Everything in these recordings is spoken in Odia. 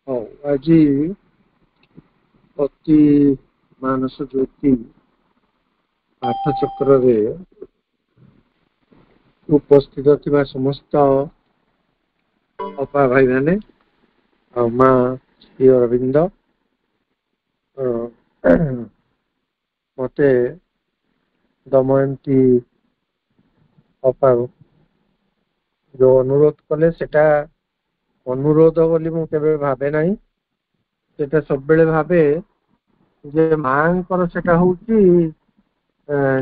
ହଉ, ଆଜି ଅତି ମାନସ ଜ୍ୟୋତି ପାଠଚକ୍ରରେ ଉପସ୍ଥିତ ଥିବା ସମସ୍ତ ଅପା ଭାଇମାନେ ଆଉ ମା ଶ୍ରୀ ଅରବିନ୍ଦ, ମତେ ଦମୟନ୍ତୀ ଅପା ଯୋଉ ଅନୁରୋଧ କଲେ ସେଟା ଅନୁରୋଧ ବୋଲି ମୁଁ କେବେ ଭାବେ ନାହିଁ। ସେଟା ସବୁବେଳେ ଭାବେ ଯେ ମାଙ୍କର ସେଟା ହଉଛି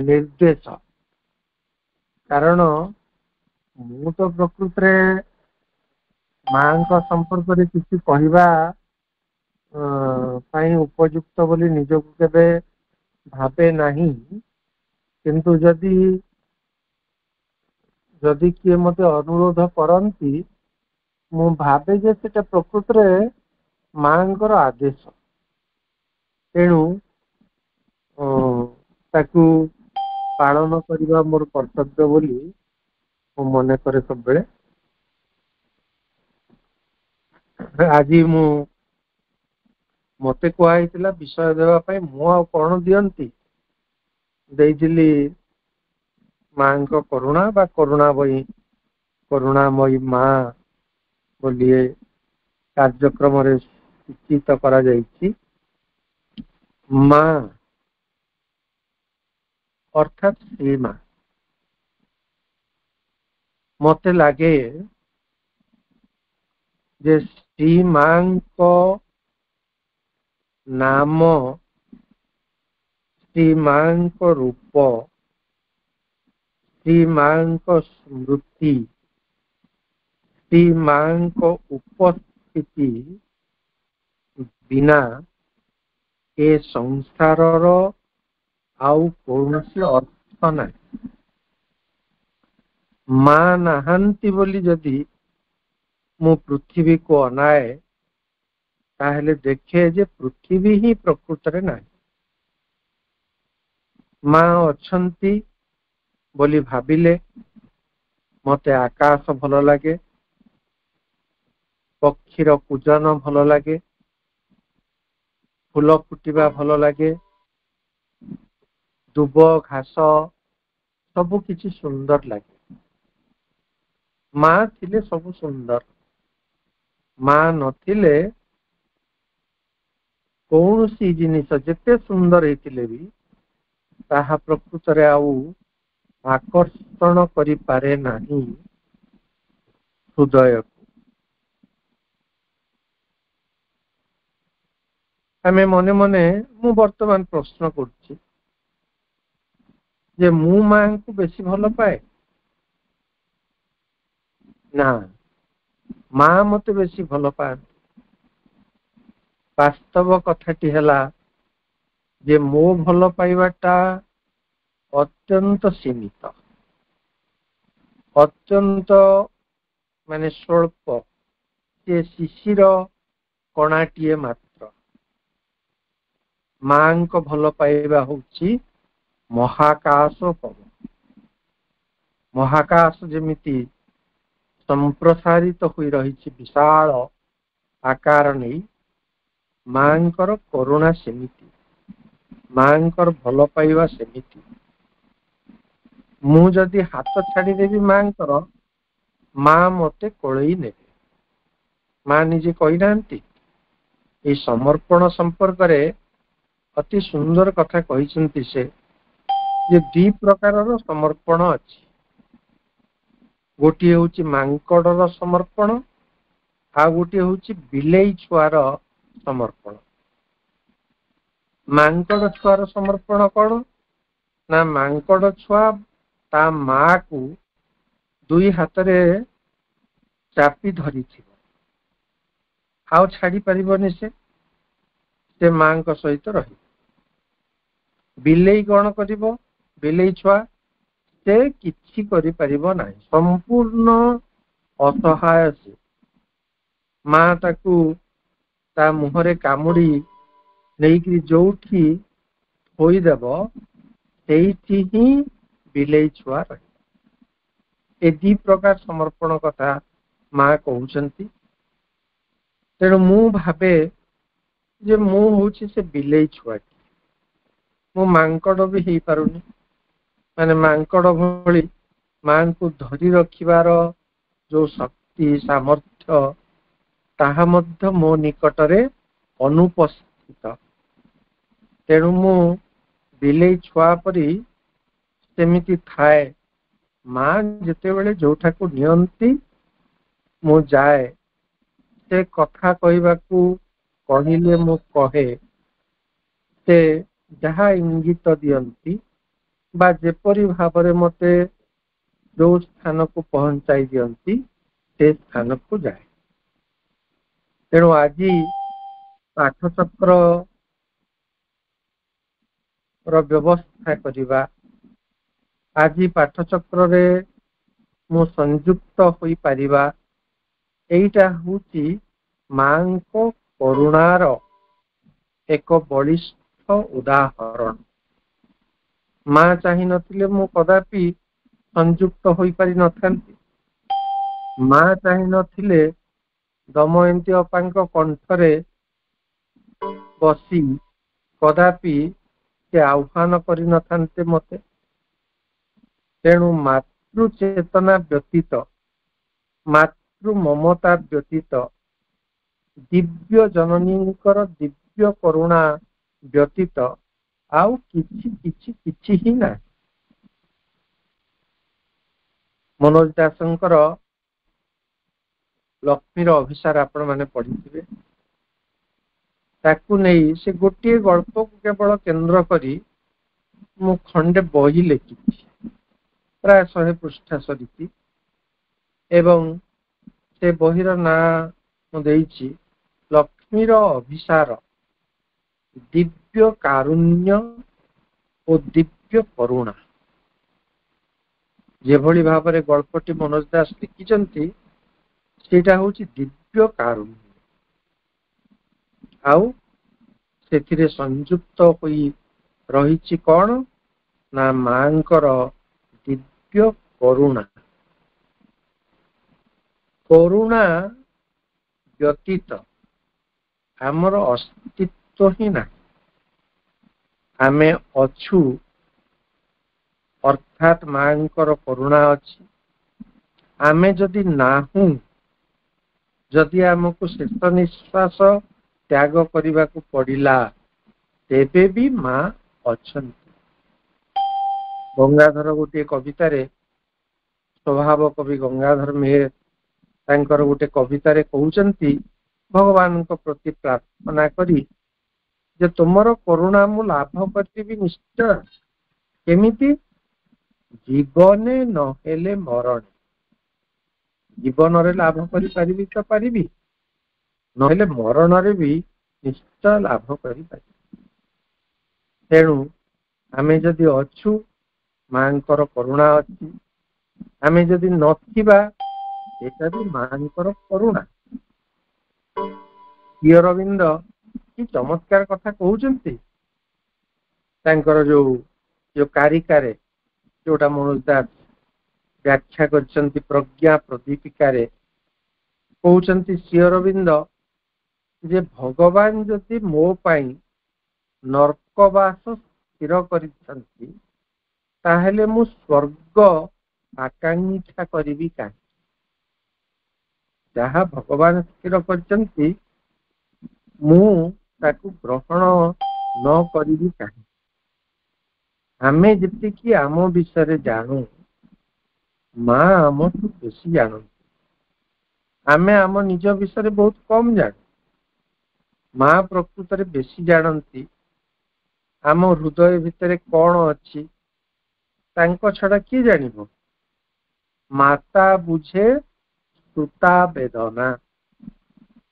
ନିର୍ଦ୍ଦେଶ। କାରଣ ମୁଁ ତ ପ୍ରକୃତରେ ମାଙ୍କ ସମ୍ପର୍କରେ କିଛି କହିବା ପାଇଁ ଉପଯୁକ୍ତ ବୋଲି ନିଜକୁ କେବେ ଭାବେ ନାହିଁ। କିନ୍ତୁ ଯଦି ଯଦି କିଏ ମତେ ଅନୁରୋଧ କରନ୍ତି, ମୁଁ ଭାବେ ଯେ ସେଟା ପ୍ରକୃତରେ ମାଙ୍କର ଆଦେଶ। ତେଣୁ ତାକୁ ପାଳନ କରିବା ମୋର କର୍ତ୍ତବ୍ୟ ବୋଲି ମୁଁ ମନେ କରେ ସବୁବେଳେ। ଆଜି ମୁଁ ମତେ କୁହାହେଇଥିଲା ବିଷୟ ଦେବା ପାଇଁ, ମୁଁ ଆଉ କଣ ଦିଅନ୍ତି, ଦେଇଥିଲି ମାଙ୍କ କରୁଣା ବା କରୁଣାମୟୀ, କରୁଣାମୟୀ ମା ବୋଲି କାର୍ଯ୍ୟକ୍ରମରେ ସୂଚିତ କରାଯାଇଛି। ମା ଅର୍ଥାତ୍ ଶ୍ରୀମା। ମତେ ଲାଗେ ଯେ ଶ୍ରୀମାଙ୍କ ନାମ, ଶ୍ରୀମାଙ୍କ ରୂପ, ଶ୍ରୀମାଙ୍କ ସ୍ମୃତି, ଶ୍ରୀମାଙ୍କ ଉପସ୍ଥିତି ବିନା ଏ ସଂସାରର ଆଉ କୌଣସି ଅର୍ଥ ନାହିଁ। ମା ନାହାନ୍ତି ବୋଲି ଯଦି ମୁଁ ପୃଥିବୀକୁ ଅନାଏ, ତାହେଲେ ଦେଖେ ଯେ ପୃଥିବୀ ହିଁ ପ୍ରକୃତରେ ନାହିଁ। ମା ଅଛନ୍ତି ବୋଲି ଭାବିଲେ ମତେ ଆକାଶ ଭଲ ଲାଗେ, ପକ୍ଷୀର କୂଜନ ଭଲ ଲାଗେ, ଫୁଲ ଫୁଟିବା ଭଲ ଲାଗେ, ଦୁବ ଘାସ ସବୁ କିଛି ସୁନ୍ଦର ଲାଗେ। ମା ଥିଲେ ସବୁ ସୁନ୍ଦର, ମା ନଥିଲେ କୌଣସି ଜିନିଷ ଯେତେ ସୁନ୍ଦର ହେଇଥିଲେ ବି ତାହା ପ୍ରକୃତରେ ଆଉ ଆକର୍ଷଣ କରିପାରେ ନାହିଁ ହୃଦୟକୁ। ଆମେ ମନେ ମନେ, ମୁଁ ବର୍ତ୍ତମାନ ପ୍ରଶ୍ନ କରୁଛି ଯେ ମୁଁ ମାଙ୍କୁ ବେଶୀ ଭଲ ପାଏ ନା ମା ମତେ ବେଶୀ ଭଲ ପାଆନ୍ତି? ବାସ୍ତବ କଥାଟି ହେଲା ଯେ ମୋ ଭଲ ପାଇବାଟା ଅତ୍ୟନ୍ତ ସୀମିତ, ଅତ୍ୟନ୍ତ ମାନେ ସ୍ୱଳ୍ପ, ସେ ଶିଶିର କଣାଟିଏ ମାତ୍ର। ମାଙ୍କ ଭଲ ପାଇବା ହଉଛି ମହାକାଶ ପବ। ମହାକାଶ ଯେମିତି ସମ୍ପ୍ରସାରିତ ହୋଇ ରହିଛି ବିଶାଳ ଆକାର ନେଇ, ମାଙ୍କର କରୁଣା ସେମିତି, ମାଙ୍କର ଭଲ ପାଇବା ସେମିତି। ମୁଁ ଯଦି ହାତ ଛାଡ଼ିଦେବି ମାଙ୍କର, ମା ମତେ କୋଳେଇ ନେବେ। ମା ନିଜେ କହିନାହାନ୍ତି? ଏଇ ସମର୍ପଣ ସମ୍ପର୍କରେ ଅତି ସୁନ୍ଦର କଥା କହିଛନ୍ତି ସେ, ଯେ ଦି ପ୍ରକାରର ସମର୍ପଣ ଅଛି। ଗୋଟିଏ ହଉଛି ମାଙ୍କଡର ସମର୍ପଣ, ଆଉ ଗୋଟିଏ ହଉଛି ବିଲେଇ ଛୁଆର ସମର୍ପଣ। ମାଙ୍କଡ ଛୁଆର ସମର୍ପଣ କଣ ନା, ମାଙ୍କଡ ଛୁଆ ତା ମାକୁ ଦୁଇ ହାତରେ ଚାପି ଧରିଥିବ, ଆଉ ଛାଡି ପାରିବନି, ସେ ମାଙ୍କ ସହିତ ରହିବ। ବିଲେଇ କଣ କରିବ? ବିଲେଇ ଛୁଆ ସେ କିଛି କରିପାରିବ ନାହିଁ, ସମ୍ପୂର୍ଣ୍ଣ ଅସହାୟ ସେ। ମା ତାକୁ ତା ମୁହଁରେ କାମୁଡି ନେଇକିରି ଯୋଉଠି ଥୋଇଦେବ, ସେଇଠି ହିଁ ବିଲେଇ ଛୁଆ ରହିବ। ଏ ଦି ପ୍ରକାର ସମର୍ପଣ କଥା ମା କହୁଛନ୍ତି। ତେଣୁ ମୁଁ ଭାବେ ଯେ ମୁଁ ହଉଛି ସେ ବିଲେଇ ଛୁଆଟି। ମୁଁ ମାଙ୍କଡ ବି ହେଇପାରୁନି, ମାନେ ମାଙ୍କଡ ଭଳି ମାଙ୍କୁ ଧରି ରଖିବାର ଯୋଉ ଶକ୍ତି ସାମର୍ଥ୍ୟ ତାହା ମଧ୍ୟ ମୋ ନିକଟରେ ଅନୁପସ୍ଥିତ। ତେଣୁ ମୁଁ ବିଲେଇ ଛୁଆ ପରି ସେମିତି ଥାଏ। ମା ଯେତେବେଳେ ଯୋଉଠାକୁ ନିଅନ୍ତି ମୁଁ ଯାଏ। ସେ କଥା କହିବାକୁ କହିଲେ ମୁଁ କହେ, ସେ ଯାହା ଇଙ୍ଗିତ ଦିଅନ୍ତି ବା ଯେପରି ଭାବରେ ମତେ ଯୋଉ ସ୍ଥାନକୁ ପହଞ୍ଚାଇ ଦିଅନ୍ତି ସେ ସ୍ଥାନକୁ ଯାଏ। ତେଣୁ ଆଜି ପାଠଚକ୍ର ର ବ୍ୟବସ୍ଥା କରିବା, ଆଜି ପାଠଚକ୍ରରେ ମୁଁ ସଂଯୁକ୍ତ ହୋଇପାରିବା, ଏଇଟା ହଉଛି ମାଙ୍କ କରୁଣାର ଏକ ବଳିଷ୍ଠ ଉଦାହରଣ। ମା ଚାହିଁ ନଥିଲେ ମୁଁ କଦାପି ସଂଯୁକ୍ତ ହୋଇପାରି ନଥାନ୍ତି। ମା ଚାହିଁ ନଥିଲେ ଦମୟନ୍ତୀ ଅପାଙ୍କ କଣ୍ଠରେ ବସି କଦାପି ସେ ଆହ୍ୱାନ କରିନଥାନ୍ତେ ମତେ। ତେଣୁ ମାତୃ ଚେତନା ବ୍ୟତୀତ, ମାତୃ ମମତା ବ୍ୟତୀତ, ଦିବ୍ୟ ଜନନୀଙ୍କର ଦିବ୍ୟ କରୁଣା ବ୍ୟତୀତ ଆଉ କିଛି କିଛି କିଛି ହିଁ ନାହିଁ। ମନୋଜ ଦାସଙ୍କର ଲକ୍ଷ୍ମୀର ଅଭିସାର ଆପଣମାନେ ପଢିଥିବେ। ତାକୁ ନେଇ ସେ ଗୋଟିଏ ଗଳ୍ପକୁ କେବଳ କେନ୍ଦ୍ର କରି ମୁଁ ଖଣ୍ଡେ ବହି ଲେଖିଛି, ପ୍ରାୟ 100 ପୃଷ୍ଠା ସରିଛି। ଏବଂ ସେ ବହିର ନାଁ ମୁଁ ଦେଇଛି ଲକ୍ଷ୍ମୀର ଅଭିସାର, ଦିବ୍ୟ କାରୁଣ୍ୟ ଓ ଦିବ୍ୟ କରୁଣା। ଯେଭଳି ଭାବରେ ଗଳ୍ପଟି ମନୋଜ ଦାସ ଲେଖିଛନ୍ତି ସେଇଟା ହଉଛି ଦିବ୍ୟ କାରୁଣ୍ୟ, ଆଉ ସେଥିରେ ସଂଯୁକ୍ତ ହୋଇ ରହିଛି କଣ ନା ମାଙ୍କର ଦିବ୍ୟ କରୁଣା। କରୁଣା ବ୍ୟତୀତ ଆମର ଅସ୍ତିତ୍ୱ ହିଁ ନାହିଁ। ଆମେ ଅଛୁ ଅର୍ଥାତ୍ ମାଙ୍କର କରୁଣା ଅଛି। ଆମେ ଯଦି ନାହୁଁ, ଯଦି ଆମକୁ ଶେଷ ନିଶ୍ୱାସ ତ୍ୟାଗ କରିବାକୁ ପଡିଲା, ତେବେ ବି ମା ଅଛନ୍ତି। ଗଙ୍ଗାଧର ଗୋଟିଏ କବିତାରେ, ସ୍ୱଭାବ କବି ଗଙ୍ଗାଧର ମେହେର ତାଙ୍କର ଗୋଟେ କବିତାରେ କହୁଛନ୍ତି ଭଗବାନଙ୍କ ପ୍ରତି ପ୍ରାର୍ଥନା କରି ଯେ ତୁମର କରୁଣା ମୁଁ ଲାଭ କରିବି ନିଶ୍ଚୟ। କେମିତି? ଜୀବନେ ନହେଲେ ମରଣେ। ଜୀବନରେ ଲାଭ କରିପାରିବି ତ ପାରିବି, ନହେଲେ ମରଣରେ ବି ନିଶ୍ଚୟ ଲାଭ କରିପାରିବି। ତେଣୁ ଆମେ ଯଦି ଅଛୁ ମାଙ୍କର କରୁଣା ଅଛି, ଆମେ ଯଦି ନଥିବା ଏଟା ବି ମାଙ୍କର କରୁଣା। ଶ୍ରୀ ଅରବିନ୍ଦ କି ଚମତ୍କାର କଥା କହୁଛନ୍ତି ତାଙ୍କର ଯୋଉ ଯୋଉ କାରିକାରେ, ଯୋଉଟା ମନୋଜ ଦାସ ବ୍ୟାଖ୍ୟା କରିଛନ୍ତି ପ୍ରଜ୍ଞା ପ୍ରଦୀପିକାରେ, କହୁଛନ୍ତି ଶ୍ରୀ ଅରବିନ୍ଦ ଯେ ଭଗବାନ ଯଦି ମୋ ପାଇଁ ନର୍କବାସ ସ୍ଥିର କରିଛନ୍ତି ତାହେଲେ ମୁଁ ସ୍ୱର୍ଗ ଆକାଂକ୍ଷା କରିବି କାହିଁକି? ଯାହା ଭଗବାନ ସ୍ଥିର କରିଛନ୍ତି ମୁଁ ତାକୁ ଗ୍ରହଣ ନ କରିବି କାହିଁକି? ଆମେ ଯେତିକି ଆମ ବିଷୟରେ ଜାଣୁ, ମା ଆମଠୁ ବେଶୀ ଜାଣନ୍ତି। ଆମେ ଆମ ନିଜ ବିଷୟରେ ବହୁତ କମ ଜାଣୁ, ମା ପ୍ରକୃତରେ ବେଶୀ ଜାଣନ୍ତି। ଆମ ହୃଦୟ ଭିତରେ କଣ ଅଛି ତାଙ୍କ ଛଡା କିଏ ଜାଣିବ? ମାତା ବୁଝେ ସୁତା ବେଦନା।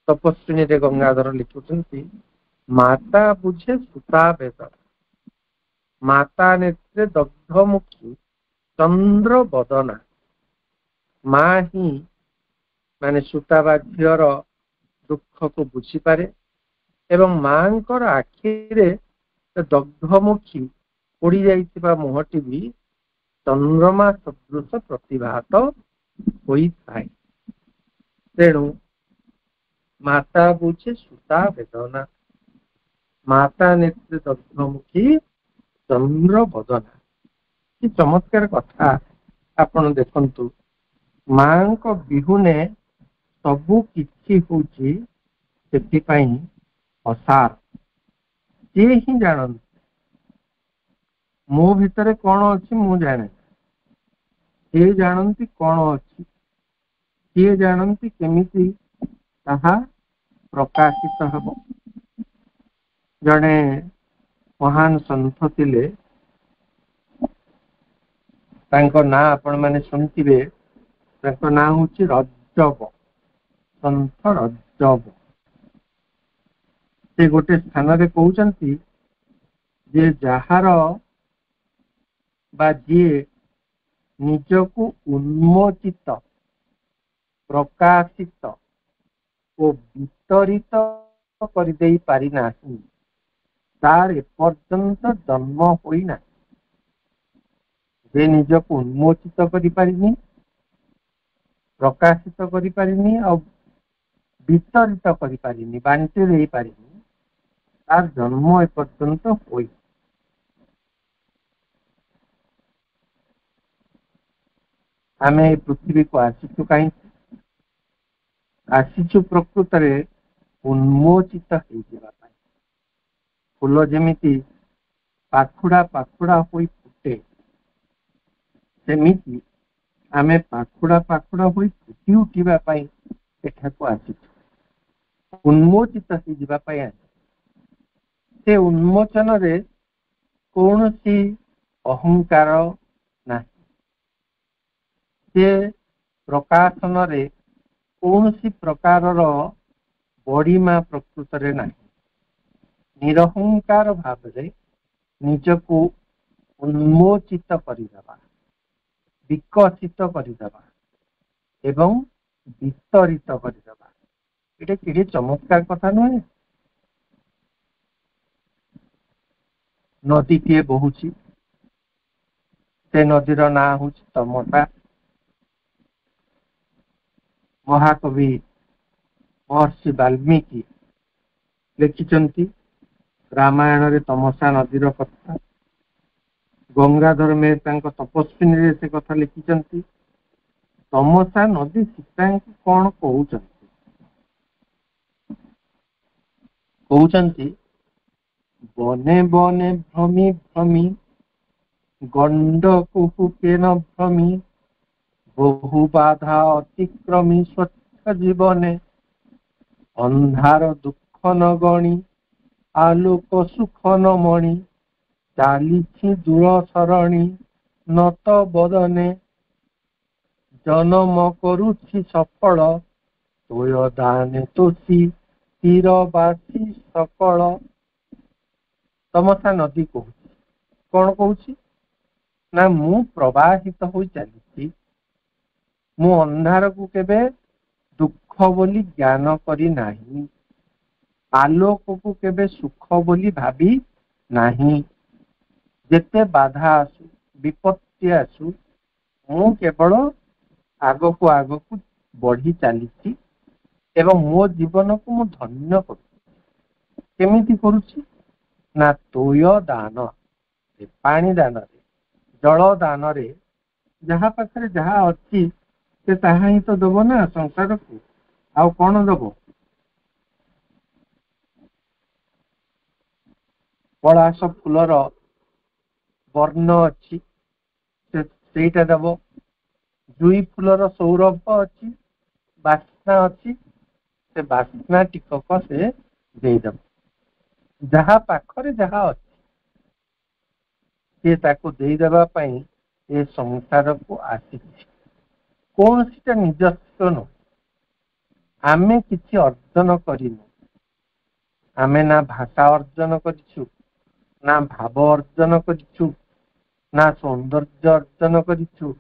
ତପସ୍ୱିନୀରେ ଗଙ୍ଗାଧର ଲେଖୁଛନ୍ତି, ମାତା ବୁଝେ ସୁତା ବେଦନା, ମାତା ନେତ୍ରେ ଦଗ୍ଧମୁଖୀ ଚନ୍ଦ୍ର ବଦନା। ମା ହିଁ ମାନେ ସୁତା ବା ଝିଅର ଦୁଃଖକୁ ବୁଝିପାରେ ଏବଂ ମାଙ୍କର ଆଖିରେ ଦଗ୍ଧମୁଖୀ ପୋଡି ଯାଇଥିବା ମୁହଁଟି ବି ଚନ୍ଦ୍ରମା ସଦୃଶ ପ୍ରତିଭାତ ହୋଇଥାଏ। ତେଣୁ ମାତା ବୁଝେ ସୁତା ବେଦନା, ମାତା ନେତ୍ରୀ ଦଗ୍ଧମୁଖୀ ଚନ୍ଦ୍ର ବଦନା। କି ଚମତ୍କାର କଥା! ଆପଣ ଦେଖନ୍ତୁ, ମାଙ୍କ ବିହୁନେ ସବୁ କିଛି ହଉଛି ସେଥିପାଇଁ ଅସାର। ସିଏ ହିଁ ଜାଣନ୍ତି ମୋ ଭିତରେ କଣ ଅଛି, ମୁଁ ଜାଣେ। ସିଏ ଜାଣନ୍ତି କଣ ଅଛି, ସିଏ ଜାଣନ୍ତି କେମିତି ତାହା ପ୍ରକାଶିତ ହେବ। ଜଣେ ମହାନ ସନ୍ଥ ଥିଲେ, ତାଙ୍କ ନାଁ ଆପଣମାନେ ଶୁଣିଥିବେ। ତାଙ୍କ ନାଁ ହଉଛି ରଜବ, ସନ୍ଥ ରଜବ। ସେ ଗୋଟେ ସ୍ଥାନରେ କହୁଛନ୍ତି ଯେ ଯାହାର ବା ଯିଏ ନିଜକୁ ଉନ୍ମୋଚିତ, ପ୍ରକାଶିତ ଓ ବିତରିତ କରିଦେଇ ପାରିନାହିଁ, ତାର ଏପର୍ଯ୍ୟନ୍ତ ଜନ୍ମ ହୋଇନାହିଁ। ଯେ ନିଜକୁ ଉନ୍ମୋଚିତ କରିପାରିନି, ପ୍ରକାଶିତ କରିପାରିନି ଆଉ ବିତରିତ କରିପାରିନି, ବାଣ୍ଟି ଦେଇପାରିନି, ତାର ଜନ୍ମ ଏପର୍ଯ୍ୟନ୍ତ ହୋଇ। ଆମେ ଏ ପୃଥିବୀକୁ ଆସିଛୁ କାହିଁକି? ଆସିଛୁ ପ୍ରକୃତରେ ଉନ୍ମୋଚିତ ହେଇଯିବା ପାଇଁ। ଫୁଲ ଯେମିତି ପାଖୁଡ଼ା ପାଖୁଡ଼ା ହୋଇ ଫୁଟେ, ସେମିତି ଆମେ ପାଖୁଡ଼ା ପାଖୁଡ଼ା ହୋଇ ଫୁଟି ଉଠିବା ପାଇଁ ଏଠାକୁ ଆସିଛୁ, ଉନ୍ମୋଚିତ ହେଇଯିବା ପାଇଁ ଆସିଛୁ। ସେ ଉନ୍ମୋଚନରେ କୌଣସି ଅହଙ୍କାର ନାହିଁ, ସେ ପ୍ରକାଶନରେ କୌଣସି ପ୍ରକାରର ବଡ଼ିମା ପ୍ରକୃତରେ ନାହିଁ। ନିରହଙ୍କାର ଭାବରେ ନିଜକୁ ଉନ୍ମୋଚିତ କରିଦେବା, ବିକଶିତ କରିଦେବା ଏବଂ ବିତରିତ କରିଦେବା, ଏଇଟା କେଡ଼େ ଚମତ୍କାର କଥା ନୁହେଁ? ନଦୀଟିଏ ବହୁଛି, ସେ ନଦୀର ନାଁ ହଉଛି ତମସା। ମହାକବି ମହର୍ଷି ବାଲ୍ମୀକି ଲେଖିଛନ୍ତି ରାମାୟଣରେ ତମସା ନଦୀର କଥା। ଗଙ୍ଗାଧର ମେହେର ତାଙ୍କ ତପସ୍ୱିନୀରେ ସେ କଥା ଲେଖିଛନ୍ତି। ତମସା ନଦୀ ସୀତାଙ୍କୁ କଣ କହୁଛନ୍ତି? କହୁଛନ୍ତି, ବନେ ବନେ ଭ୍ରମି ଭ୍ରମି ଗଣ୍ଡ କୁହୁକେ ନ ଭ୍ରମି, ବହୁ ବାଧା ଅତିକ୍ରମି ସ୍ୱଚ୍ଛ ଜୀବନେ, ଅନ୍ଧାର ଦୁଃଖ ନ ଗଣି ଆଲୋକ ସୁଖ ନ ମଣି, ଚାଲିଛି ଦୂର ସରଣୀ ନତ ବଦନେ, ଜନମ କରୁଛି ସଫଳ ତୋୟ ଦାନେ ତୋଷି ତୀରବାସୀ ସକଳ। ତମସା ନଦୀ କହୁଛି, କଣ କହୁଛି ନା, ମୁଁ ପ୍ରବାହିତ ହୋଇ ଚାଲିଛି, ମୁଁ ଅନ୍ଧାରକୁ କେବେ ଦୁଃଖ ବୋଲି ଜ୍ଞାନ କରି ନାହିଁ, ଆଲୋକକୁ କେବେ ସୁଖ ବୋଲି ଭାବି ନାହିଁ। ଯେତେ ବାଧା ଆସୁ, ବିପତ୍ତି ଆସୁ, ମୁଁ କେବଳ ଆଗକୁ ଆଗକୁ ବଢି ଚାଲିଛି ଏବଂ ମୋ ଜୀବନକୁ ମୁଁ ଧନ୍ୟ କରୁଛି। କେମିତି କରୁଛି ନା, ତୋୟ ଦାନ, ପାଣି ଦାନରେ, ଜଳ ଦାନରେ। ଯାହା ପାଖରେ ଯାହା ଅଛି ସେ ତାହା ହିଁ ତ ଦବ ନା ସଂସାରକୁ, ଆଉ କଣ ଦବ? ପଳାଶ ଫୁଲର ବର୍ଣ୍ଣ ଅଛି, ସେ ସେଇଟା ଦବ। ଜୁଇ ଫୁଲର ସୌରଭ ଅଛି, ବାସ୍ନା ଅଛି, ସେ ବାସ୍ନା ଟିକକ ସେ ଦେଇଦବ। ଯାହା ପାଖରେ ଯାହା ଅଛି ସେ ତାକୁ ଦେଇଦେବା ପାଇଁ ଏ ସଂସାରକୁ ଆସିଛି। କୌଣସିଟା ନିଜସ୍ୱ ନୁହେଁ, ଆମେ କିଛି ଅର୍ଜନ କରିନୁ। ଆମେ ନା ଭାଷା ଅର୍ଜନ କରିଛୁ, ନା ଭାବ ଅର୍ଜନ କରିଛୁ, ନା ସୌନ୍ଦର୍ଯ୍ୟ ଅର୍ଜନ କରିଛୁ।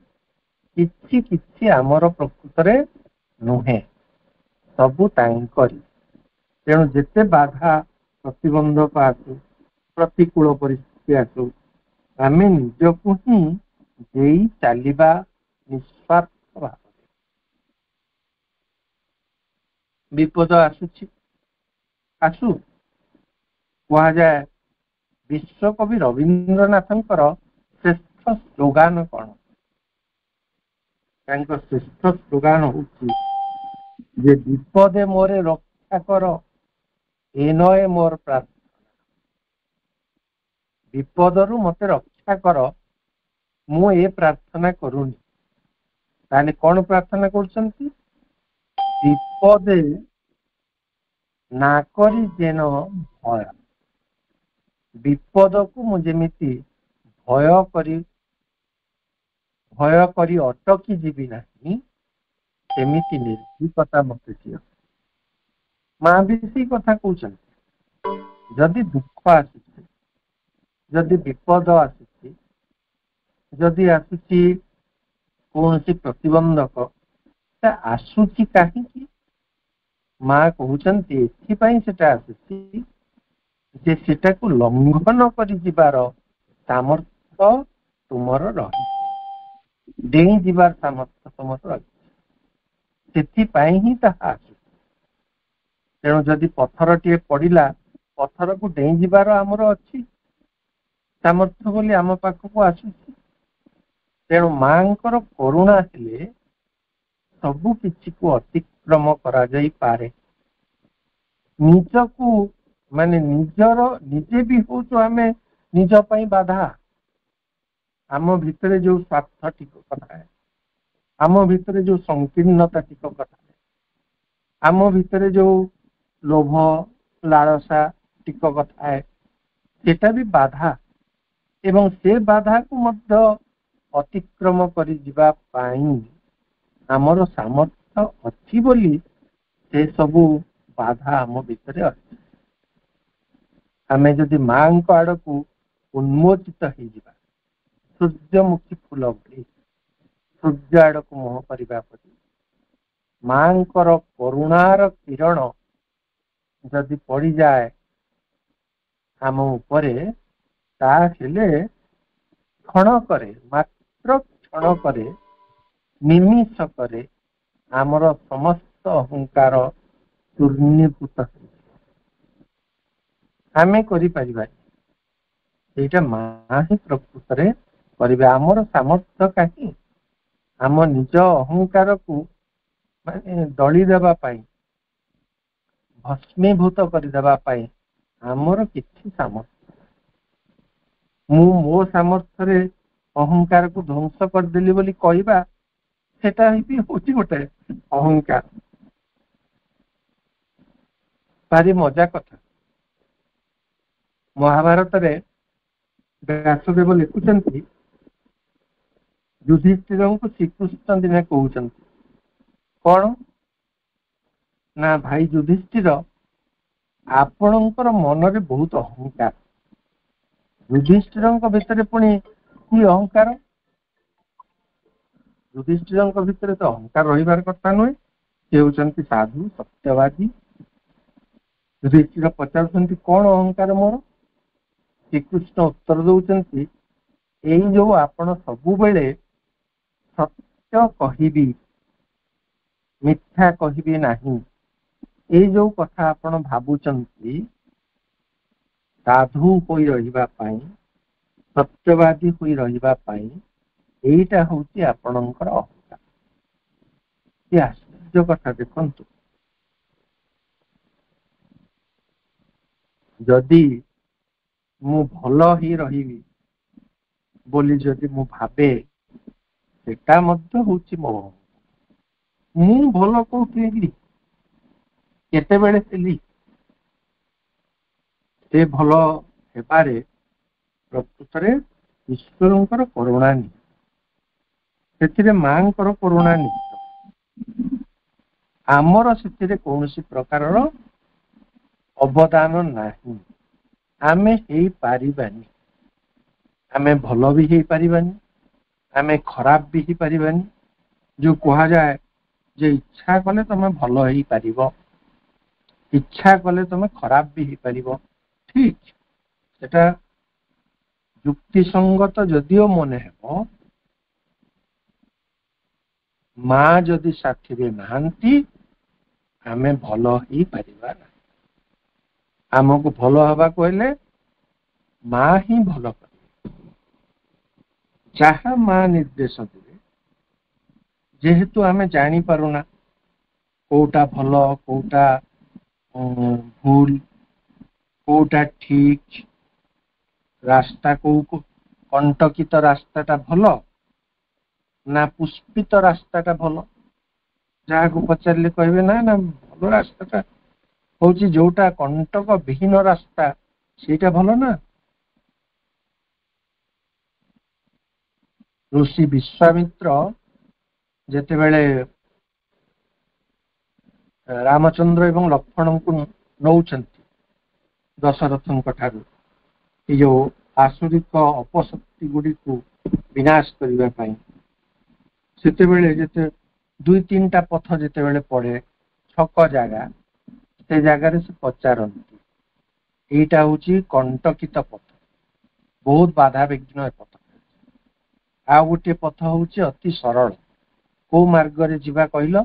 କିଛି କିଛି ଆମର ପ୍ରକୃତରେ ନୁହେଁ, ସବୁ ତାଙ୍କରି। ତେଣୁ ଯେତେ ବାଧା ପ୍ରତିବନ୍ଧକ ଆସୁ, ପ୍ରତିକୂଳ ପରିସ୍ଥିତି ଆସୁ, ଆମେ ନିଜକୁ ହିଁ ଦେଇ ଚାଲିବା ନିସ୍ୱାର୍ଥ ଭାବରେ। ବିପଦ ଆସୁଛି, ଆସୁ। କୁହାଯାଏ ବିଶ୍ୱକବି ରବୀନ୍ଦ୍ରନାଥଙ୍କର ଶ୍ରେଷ୍ଠ ସ୍ଲୋଗାନ କଣ? ତାଙ୍କ ଶ୍ରେଷ୍ଠ ସ୍ଲୋଗାନ ହଉଛି ଯେ ବିପଦେ ମୋରେ ରକ୍ଷା କର, ଏ ନଏ ମୋର ପ୍ରାର୍ଥନା। ବିପଦରୁ ମତେ ରକ୍ଷା କର, ମୁଁ ଏ ପ୍ରାର୍ଥନା କରୁନି। ତାହେଲେ କଣ ପ୍ରାର୍ଥନା କରୁଛନ୍ତି? ବିପଦେ ନା କରି ଯେନ ଭୟ, ବିପଦକୁ ମୁଁ ଯେମିତି ଭୟ କରି ଅଟକି ଯିବି ନାହିଁ, ସେମିତି ନିର୍ଭୀକତା ମତେ ଦିଅ। ମା ବି ସେଇ କଥା କହୁଛନ୍ତି। ଯଦି ଦୁଃଖ ଆସୁଛି, ଯଦି ବିପଦ ଆସୁଛି, ଯଦି ଆସୁଛି କୌଣସି ପ୍ରତିବନ୍ଧକ, ସେଟା ଆସୁଛି କାହିଁକି? ମା କହୁଛନ୍ତି ଏଥିପାଇଁ ସେଟା ଆସୁଛି ଯେ ସେଟାକୁ ଲଙ୍ଘନ କରି ଯିବାର ସାମର୍ଥ୍ୟ ତୁମର ରହିଛି, ଡେଇଁ ଯିବାର ସାମର୍ଥ୍ୟ ତୁମର ରହିଛି, ସେଥିପାଇଁ ହିଁ ତାହା ଆସୁଛି। ତେଣୁ ଯଦି ପଥରଟିଏ ପଡିଲା, ପଥରକୁ ଡେଇଁ ଯିବାର ଆମର ଅଛି ସାମର୍ଥ୍ୟ ବୋଲି ଆମ ପାଖକୁ ଆସୁଛି। ତେଣୁ ମାଙ୍କର କରୁଣା ହେଲେ ସବୁ କିଛିକୁ ଅତିକ୍ରମ କରାଯାଇପାରେ। ନିଜକୁ ମାନେ ନିଜର ନିଜେ ବି ହଉଛୁ ଆମେ ନିଜ ପାଇଁ ବାଧା। ଆମ ଭିତରେ ଯୋଉ ସ୍ୱାର୍ଥ ଟିକକ ଥାଏ, ଆମ ଭିତରେ ଯୋଉ ସଂକୀର୍ଣ୍ଣତା ଟିକକ ଥାଏ, ଆମ ଭିତରେ ଯୋଉ ଲୋଭ ଲାଳସା ଟିକକ ଥାଏ, ସେଟା ବି ବାଧା। ଏବଂ ସେ ବାଧାକୁ ମଧ୍ୟ ଅତିକ୍ରମ କରି ଯିବା ପାଇଁ ଆମର ସାମର୍ଥ୍ୟ ଅଛି ବୋଲି ସେ ସବୁ ବାଧା ଆମ ଭିତରେ ଅଛି। ଆମେ ଯଦି ମାଙ୍କ ଆଡକୁ ଉନ୍ମୋଚିତ ହେଇଯିବା, ସୂର୍ଯ୍ୟମୁଖୀ ଫୁଲ ଭଳି ସୂର୍ଯ୍ୟ ଆଡକୁ ମୁହଁ କରିବା ପରି, ମାଙ୍କର କରୁଣାର କିରଣ ଯଦି ପଡିଯାଏ ଆମ ଉପରେ, ତାହେଲେ କ୍ଷଣକରେ, ମାତ୍ର କ୍ଷଣକରେ, ନିମିଷକରେ ଆମର ସମସ୍ତ ଅହଙ୍କାର ଚୂର୍ଣ୍ଣୀଭୂତ ହେଇଯିବ। ଆମେ କରିପାରିବାନି, ସେଇଟା ମା ହିଁ ପ୍ରକୃତରେ କରିବେ। ଆମର ସାମର୍ଥ୍ୟ କାହିଁ? ଆମ ନିଜ ଅହଙ୍କାରକୁ ମାନେ ଦଳି ଦେବା ପାଇଁ, ଭସ୍ମୀଭୂତ କରିଦେବା ପାଇଁ ଆମର କିଛି ସାମର୍ଥ୍ୟ। ମୁଁ ମୋ ସାମର୍ଥ୍ୟରେ ଅହଙ୍କାରକୁ ଧ୍ୱଂସ କରିଦେଲି ବୋଲି କହିବା, ସେଟା ବି ହଉଛି ଗୋଟେ ଅହଙ୍କାର। ଭାରି ମଜା କଥା। ମହାଭାରତରେ ବ୍ୟାସଦେବ ଲେଖୁଛନ୍ତି, ଯୁଧିଷ୍ଠିରଙ୍କୁ ଶ୍ରୀକୃଷ୍ଣ ଦିନେ କହୁଛନ୍ତି କଣ ନା, ଭାଇ ଯୁଧିଷ୍ଠିର, ଆପଣଙ୍କର ମନରେ ବହୁତ ଅହଙ୍କାର। ଯୁଧିଷ୍ଠିରଙ୍କ ଭିତରେ ପୁଣି କି ଅହଙ୍କାର? ଯୁଧିଷ୍ଠିରଙ୍କ ଭିତରେ ତ ଅହଙ୍କାର ରହିବାର କଥା ନୁହେଁ। ସେ ହେଉଛନ୍ତି ସାଧୁ, ସତ୍ୟବାଦୀ। ଯୁଧିଷ୍ଠିର ପଚାରୁଛନ୍ତି କଣ ଅହଙ୍କାର ମୋର? ଶ୍ରୀକୃଷ୍ଣ ଉତ୍ତର ଦଉଛନ୍ତି, ଏଇ ଯୋଉ ଆପଣ ସବୁବେଳେ ସତ୍ୟ କହିବି, ମିଥ୍ୟା କହିବି ନାହିଁ, ଏଇ ଯୋଉ କଥା ଆପଣ ଭାବୁଛନ୍ତି, ସାଧୁ ହୋଇ ରହିବା ପାଇଁ, ସତ୍ୟବାଦୀ ହୋଇ ରହିବା ପାଇଁ, ଏଇଟା ହଉଛି ଆପଣଙ୍କର ଅହଙ୍କାର। କି ଆଶ୍ଚର୍ଯ୍ୟ କଥା ଦେଖନ୍ତୁ। ଯଦି ମୁଁ ଭଲ ହେଇ ରହିବି ବୋଲି ଯଦି ମୁଁ ଭାବେ, ସେଟା ମଧ୍ୟ ହଉଛି ମୋ ଅହଙ୍କାର। ମୁଁ ଭଲ କୋଉଠି ହେଲି, କେତେବେଳେ ହେଲି? ସେ ଭଲ ହେବାରେ ପ୍ରକୃତରେ ଈଶ୍ୱରଙ୍କର କରୁଣା ନିହିତ, ସେଥିରେ ମାଙ୍କର କରୁଣା ନିହିତ। ଆମର ସେଥିରେ କୌଣସି ପ୍ରକାରର ଅବଦାନ ନାହିଁ। ଆମେ ହେଇପାରିବାନି, ଆମେ ଭଲ ବି ହେଇପାରିବାନି, ଆମେ ଖରାପ ବି ହେଇପାରିବାନି। ଯୋଉ କୁହାଯାଏ ଯେ ଇଚ୍ଛା କଲେ ତମେ ଭଲ ହେଇପାରିବ, ଇଚ୍ଛା କଲେ ତମେ ଖରାପ ବି ହେଇପାରିବ, ଠିକ, ସେଟା ଯୁକ୍ତିସଙ୍ଗତ ଯଦିଓ ମନେ ହେବ, ମା ଯଦି ସାଥିରେ ନାହାନ୍ତି ଆମେ ଭଲ ହେଇପାରିବା ନାହିଁ। ଆମକୁ ଭଲ ହେବାକୁ ହେଲେ ମା ହିଁ ଭଲ କରିବେ, ଯାହା ମା ନିର୍ଦ୍ଦେଶ ଦେବେ। ଯେହେତୁ ଆମେ ଜାଣିପାରୁନା କୋଉଟା ଭଲ, କୋଉଟା ଭୁଲ, କୋଉଟା ଠିକ ରାସ୍ତା, କୋଉ କଣ୍ଟକିତ ରାସ୍ତାଟା ଭଲ ନା ପୁଷ୍ପିତ ରାସ୍ତାଟା ଭଲ, ଯାହାକୁ ପଚାରିଲେ କହିବେ ନା ନା ଭଲ ରାସ୍ତାଟା ହଉଛି ଯୋଉଟା କଣ୍ଟକ ବିହୀନ ରାସ୍ତା, ସେଇଟା ଭଲ ନା। ଋଷି ବିଶ୍ୱାମିତ୍ର ଯେତେବେଳେ ରାମଚନ୍ଦ୍ର ଏବଂ ଲକ୍ଷ୍ମଣଙ୍କୁ ନଉଛନ୍ତି ଦଶରଥଙ୍କ ଠାରୁ ଏ ଯୋଉ ଆସୁରିକ ଅପଶକ୍ତି ଗୁଡ଼ିକୁ ବିନାଶ କରିବା ପାଇଁ, ସେତେବେଳେ ଯେତେ ଦୁଇ ତିନିଟା ପଥ ଯେତେବେଳେ ପଡେ ଛକ ଜାଗା, ସେ ଜାଗାରେ ସେ ପଚାରନ୍ତି ଏଇଟା ହଉଛି କଣ୍ଟକିତ ପଥ, ବହୁତ ବାଧାବିଘ୍ନ ଏ ପଥ। ଆଉ ଗୋଟିଏ ପଥ ହଉଛି ଅତି ସରଳ, କୋଉ ମାର୍ଗରେ ଯିବା କହିଲ?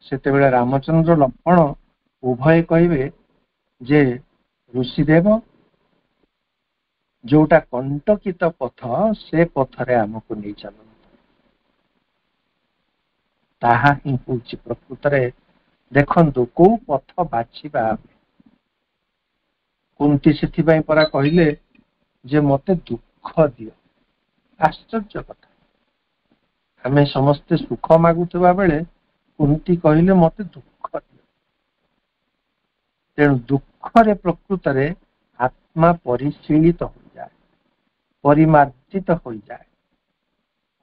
ସେତେବେଳେ ରାମଚନ୍ଦ୍ର ଲକ୍ଷ୍ମଣ ଉଭୟ କହିବେ ଯେ ଋଷିଦେବ, ଯୋଉଟା କଣ୍ଟକିତ ପଥ ସେ ପଥରେ ଆମକୁ ନେଇ ଚାଲନ୍ତୁ। ତାହା ହିଁ ହଉଛି ପ୍ରକୃତରେ ଦେଖନ୍ତୁ କୋଉ ପଥ ବାଛିବା ଆମେ। କୁନ୍ତି ସେଥିପାଇଁ ପରା କହିଲେ ଯେ ମତେ ଦୁଃଖ ଦିଅ। ଆଶ୍ଚର୍ଯ୍ୟ କଥା, ଆମେ ସମସ୍ତେ ସୁଖ ମାଗୁଥିବା ବେଳେ କୁନ୍ତି କହିଲେ ମତେ ଦୁଃଖ ଦିଅ। ତେଣୁ ଦୁଃଖରେ ପ୍ରକୃତରେ ଆତ୍ମା ପରିଶୀଳିତ ହୋଇଯାଏ, ପରିମାର୍ଜିତ ହୋଇଯାଏ।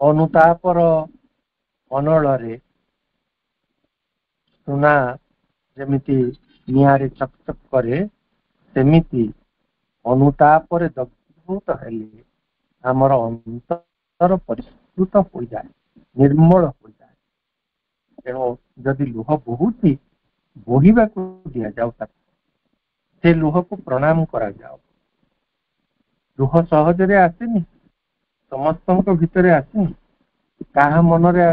ଅନୁତାପର ଅନଳରେ ସୁନା ଯେମିତି ନିଆଁରେ ଚକଚକ କରେ, ସେମିତି ଅନୁତାପରେ ଦଗ୍ଧୀଭୂତ ହେଲେ ଆମର ଅନ୍ତର ପରିଷ୍କୃତ ହୋଇଯାଏ, ନିର୍ମଳ ହୋଇଯାଏ। ତେଣୁ ଯଦି ଲୁହ ବୋହୁଛି, ବୋହିବାକୁ ଦିଆଯାଉ ତାକୁ, ସେ ଲୁହକୁ ପ୍ରଣାମ କରାଯାଉ। ଲୁହ ସହଜରେ ଆସେନି, ସମସ୍ତଙ୍କ ଭିତରେ ଆସେନି। କାହା ମନରେ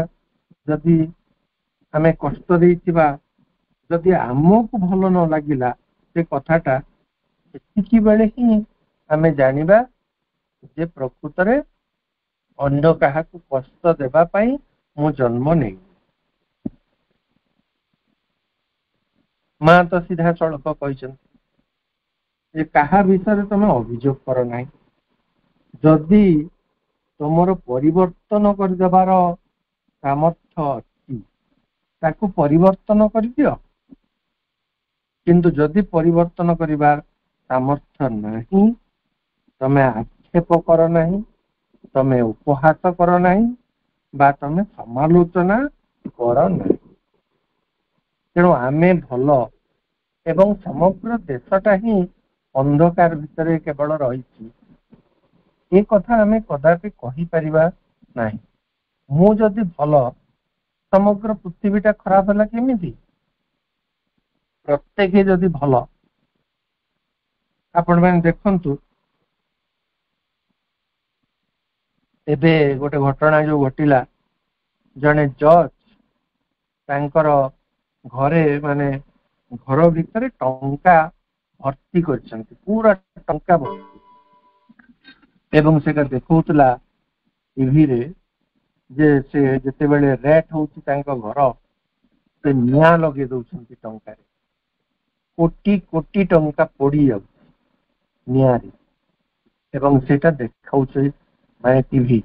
ଯଦି ଆମେ କଷ୍ଟ ଦେଇଥିବା, ଯଦି ଆମକୁ ଭଲ ନ ଲାଗିଲା ସେ କଥାଟା, ସେତିକି ବେଳେ ହିଁ ଆମେ ଜାଣିବା ଯେ ପ୍ରକୃତରେ ଅନ୍ୟ କାହାକୁ କଷ୍ଟ ଦେବା ପାଇଁ ମୁଁ ଜନ୍ମ ନେଇନି। ମା ତ ସିଧାସଳଖ କହିଛନ୍ତି ଯେ କାହା ବିଷୟରେ ତମେ ଅଭିଯୋଗ କର ନାହିଁ। ଯଦି ତମର ପରିବର୍ତ୍ତନ କରିଦେବାର ସାମର୍ଥ୍ୟ ଅଛି, ତାକୁ ପରିବର୍ତ୍ତନ କରିଦିଅ। କିନ୍ତୁ ଯଦି ପରିବର୍ତ୍ତନ କରିବାର ସାମର୍ଥ୍ୟ ନାହିଁ, ତମେ ଆକ୍ଷେପ କର ନାହିଁ, ତମେ ଉପହାସ କର ନାହିଁ, ବା ତମେ ସମାଲୋଚନା କର ନାହିଁ। ତେଣୁ ଆମେ ଭଲ ଏବଂ ସମଗ୍ର ଦେଶଟା ହିଁ ଅନ୍ଧକାର ଭିତରେ କେବଳ ରହିଛି, ଏ କଥା ଆମେ କଦାପି କହିପାରିବା ନାହିଁ। ମୁଁ ଯଦି ଭଲ, ସମଗ୍ର ପୃଥିବୀଟା ଖରାପ ହେଲା କେମିତି? ପ୍ରତ୍ୟେକ ଯଦି ଭଲ, ଆପଣମାନେ ଦେଖନ୍ତୁ ଏବେ ଗୋଟେ ଘଟଣା ଯୋଉ ଘଟିଲା, ଜଣେ ଜଜ୍ ତାଙ୍କର ଘରେ, ମାନେ ଘର ଭିତରେ ଟଙ୍କା ଭର୍ତ୍ତି କରିଛନ୍ତି, ପୁରା ଟଙ୍କା ଭର୍ତ୍ତି, ଏବଂ ସେଟା ଦେଖଉଥିଲା ଟିଭିରେ ଯେ ସେ ଯେତେବେଳେ ରେଟ୍ ହଉଛି ତାଙ୍କ ଘର, ସେ ନିଆଁ ଲଗେଇ ଦଉଛନ୍ତି ଟଙ୍କାରେ, କୋଟି କୋଟି ଟଙ୍କା ପୋଡି ଯାଉଛି ନିଆଁରେ, ଏବଂ ସେଇଟା ଦେଖାଉଛି ମାନେ ଟିଭି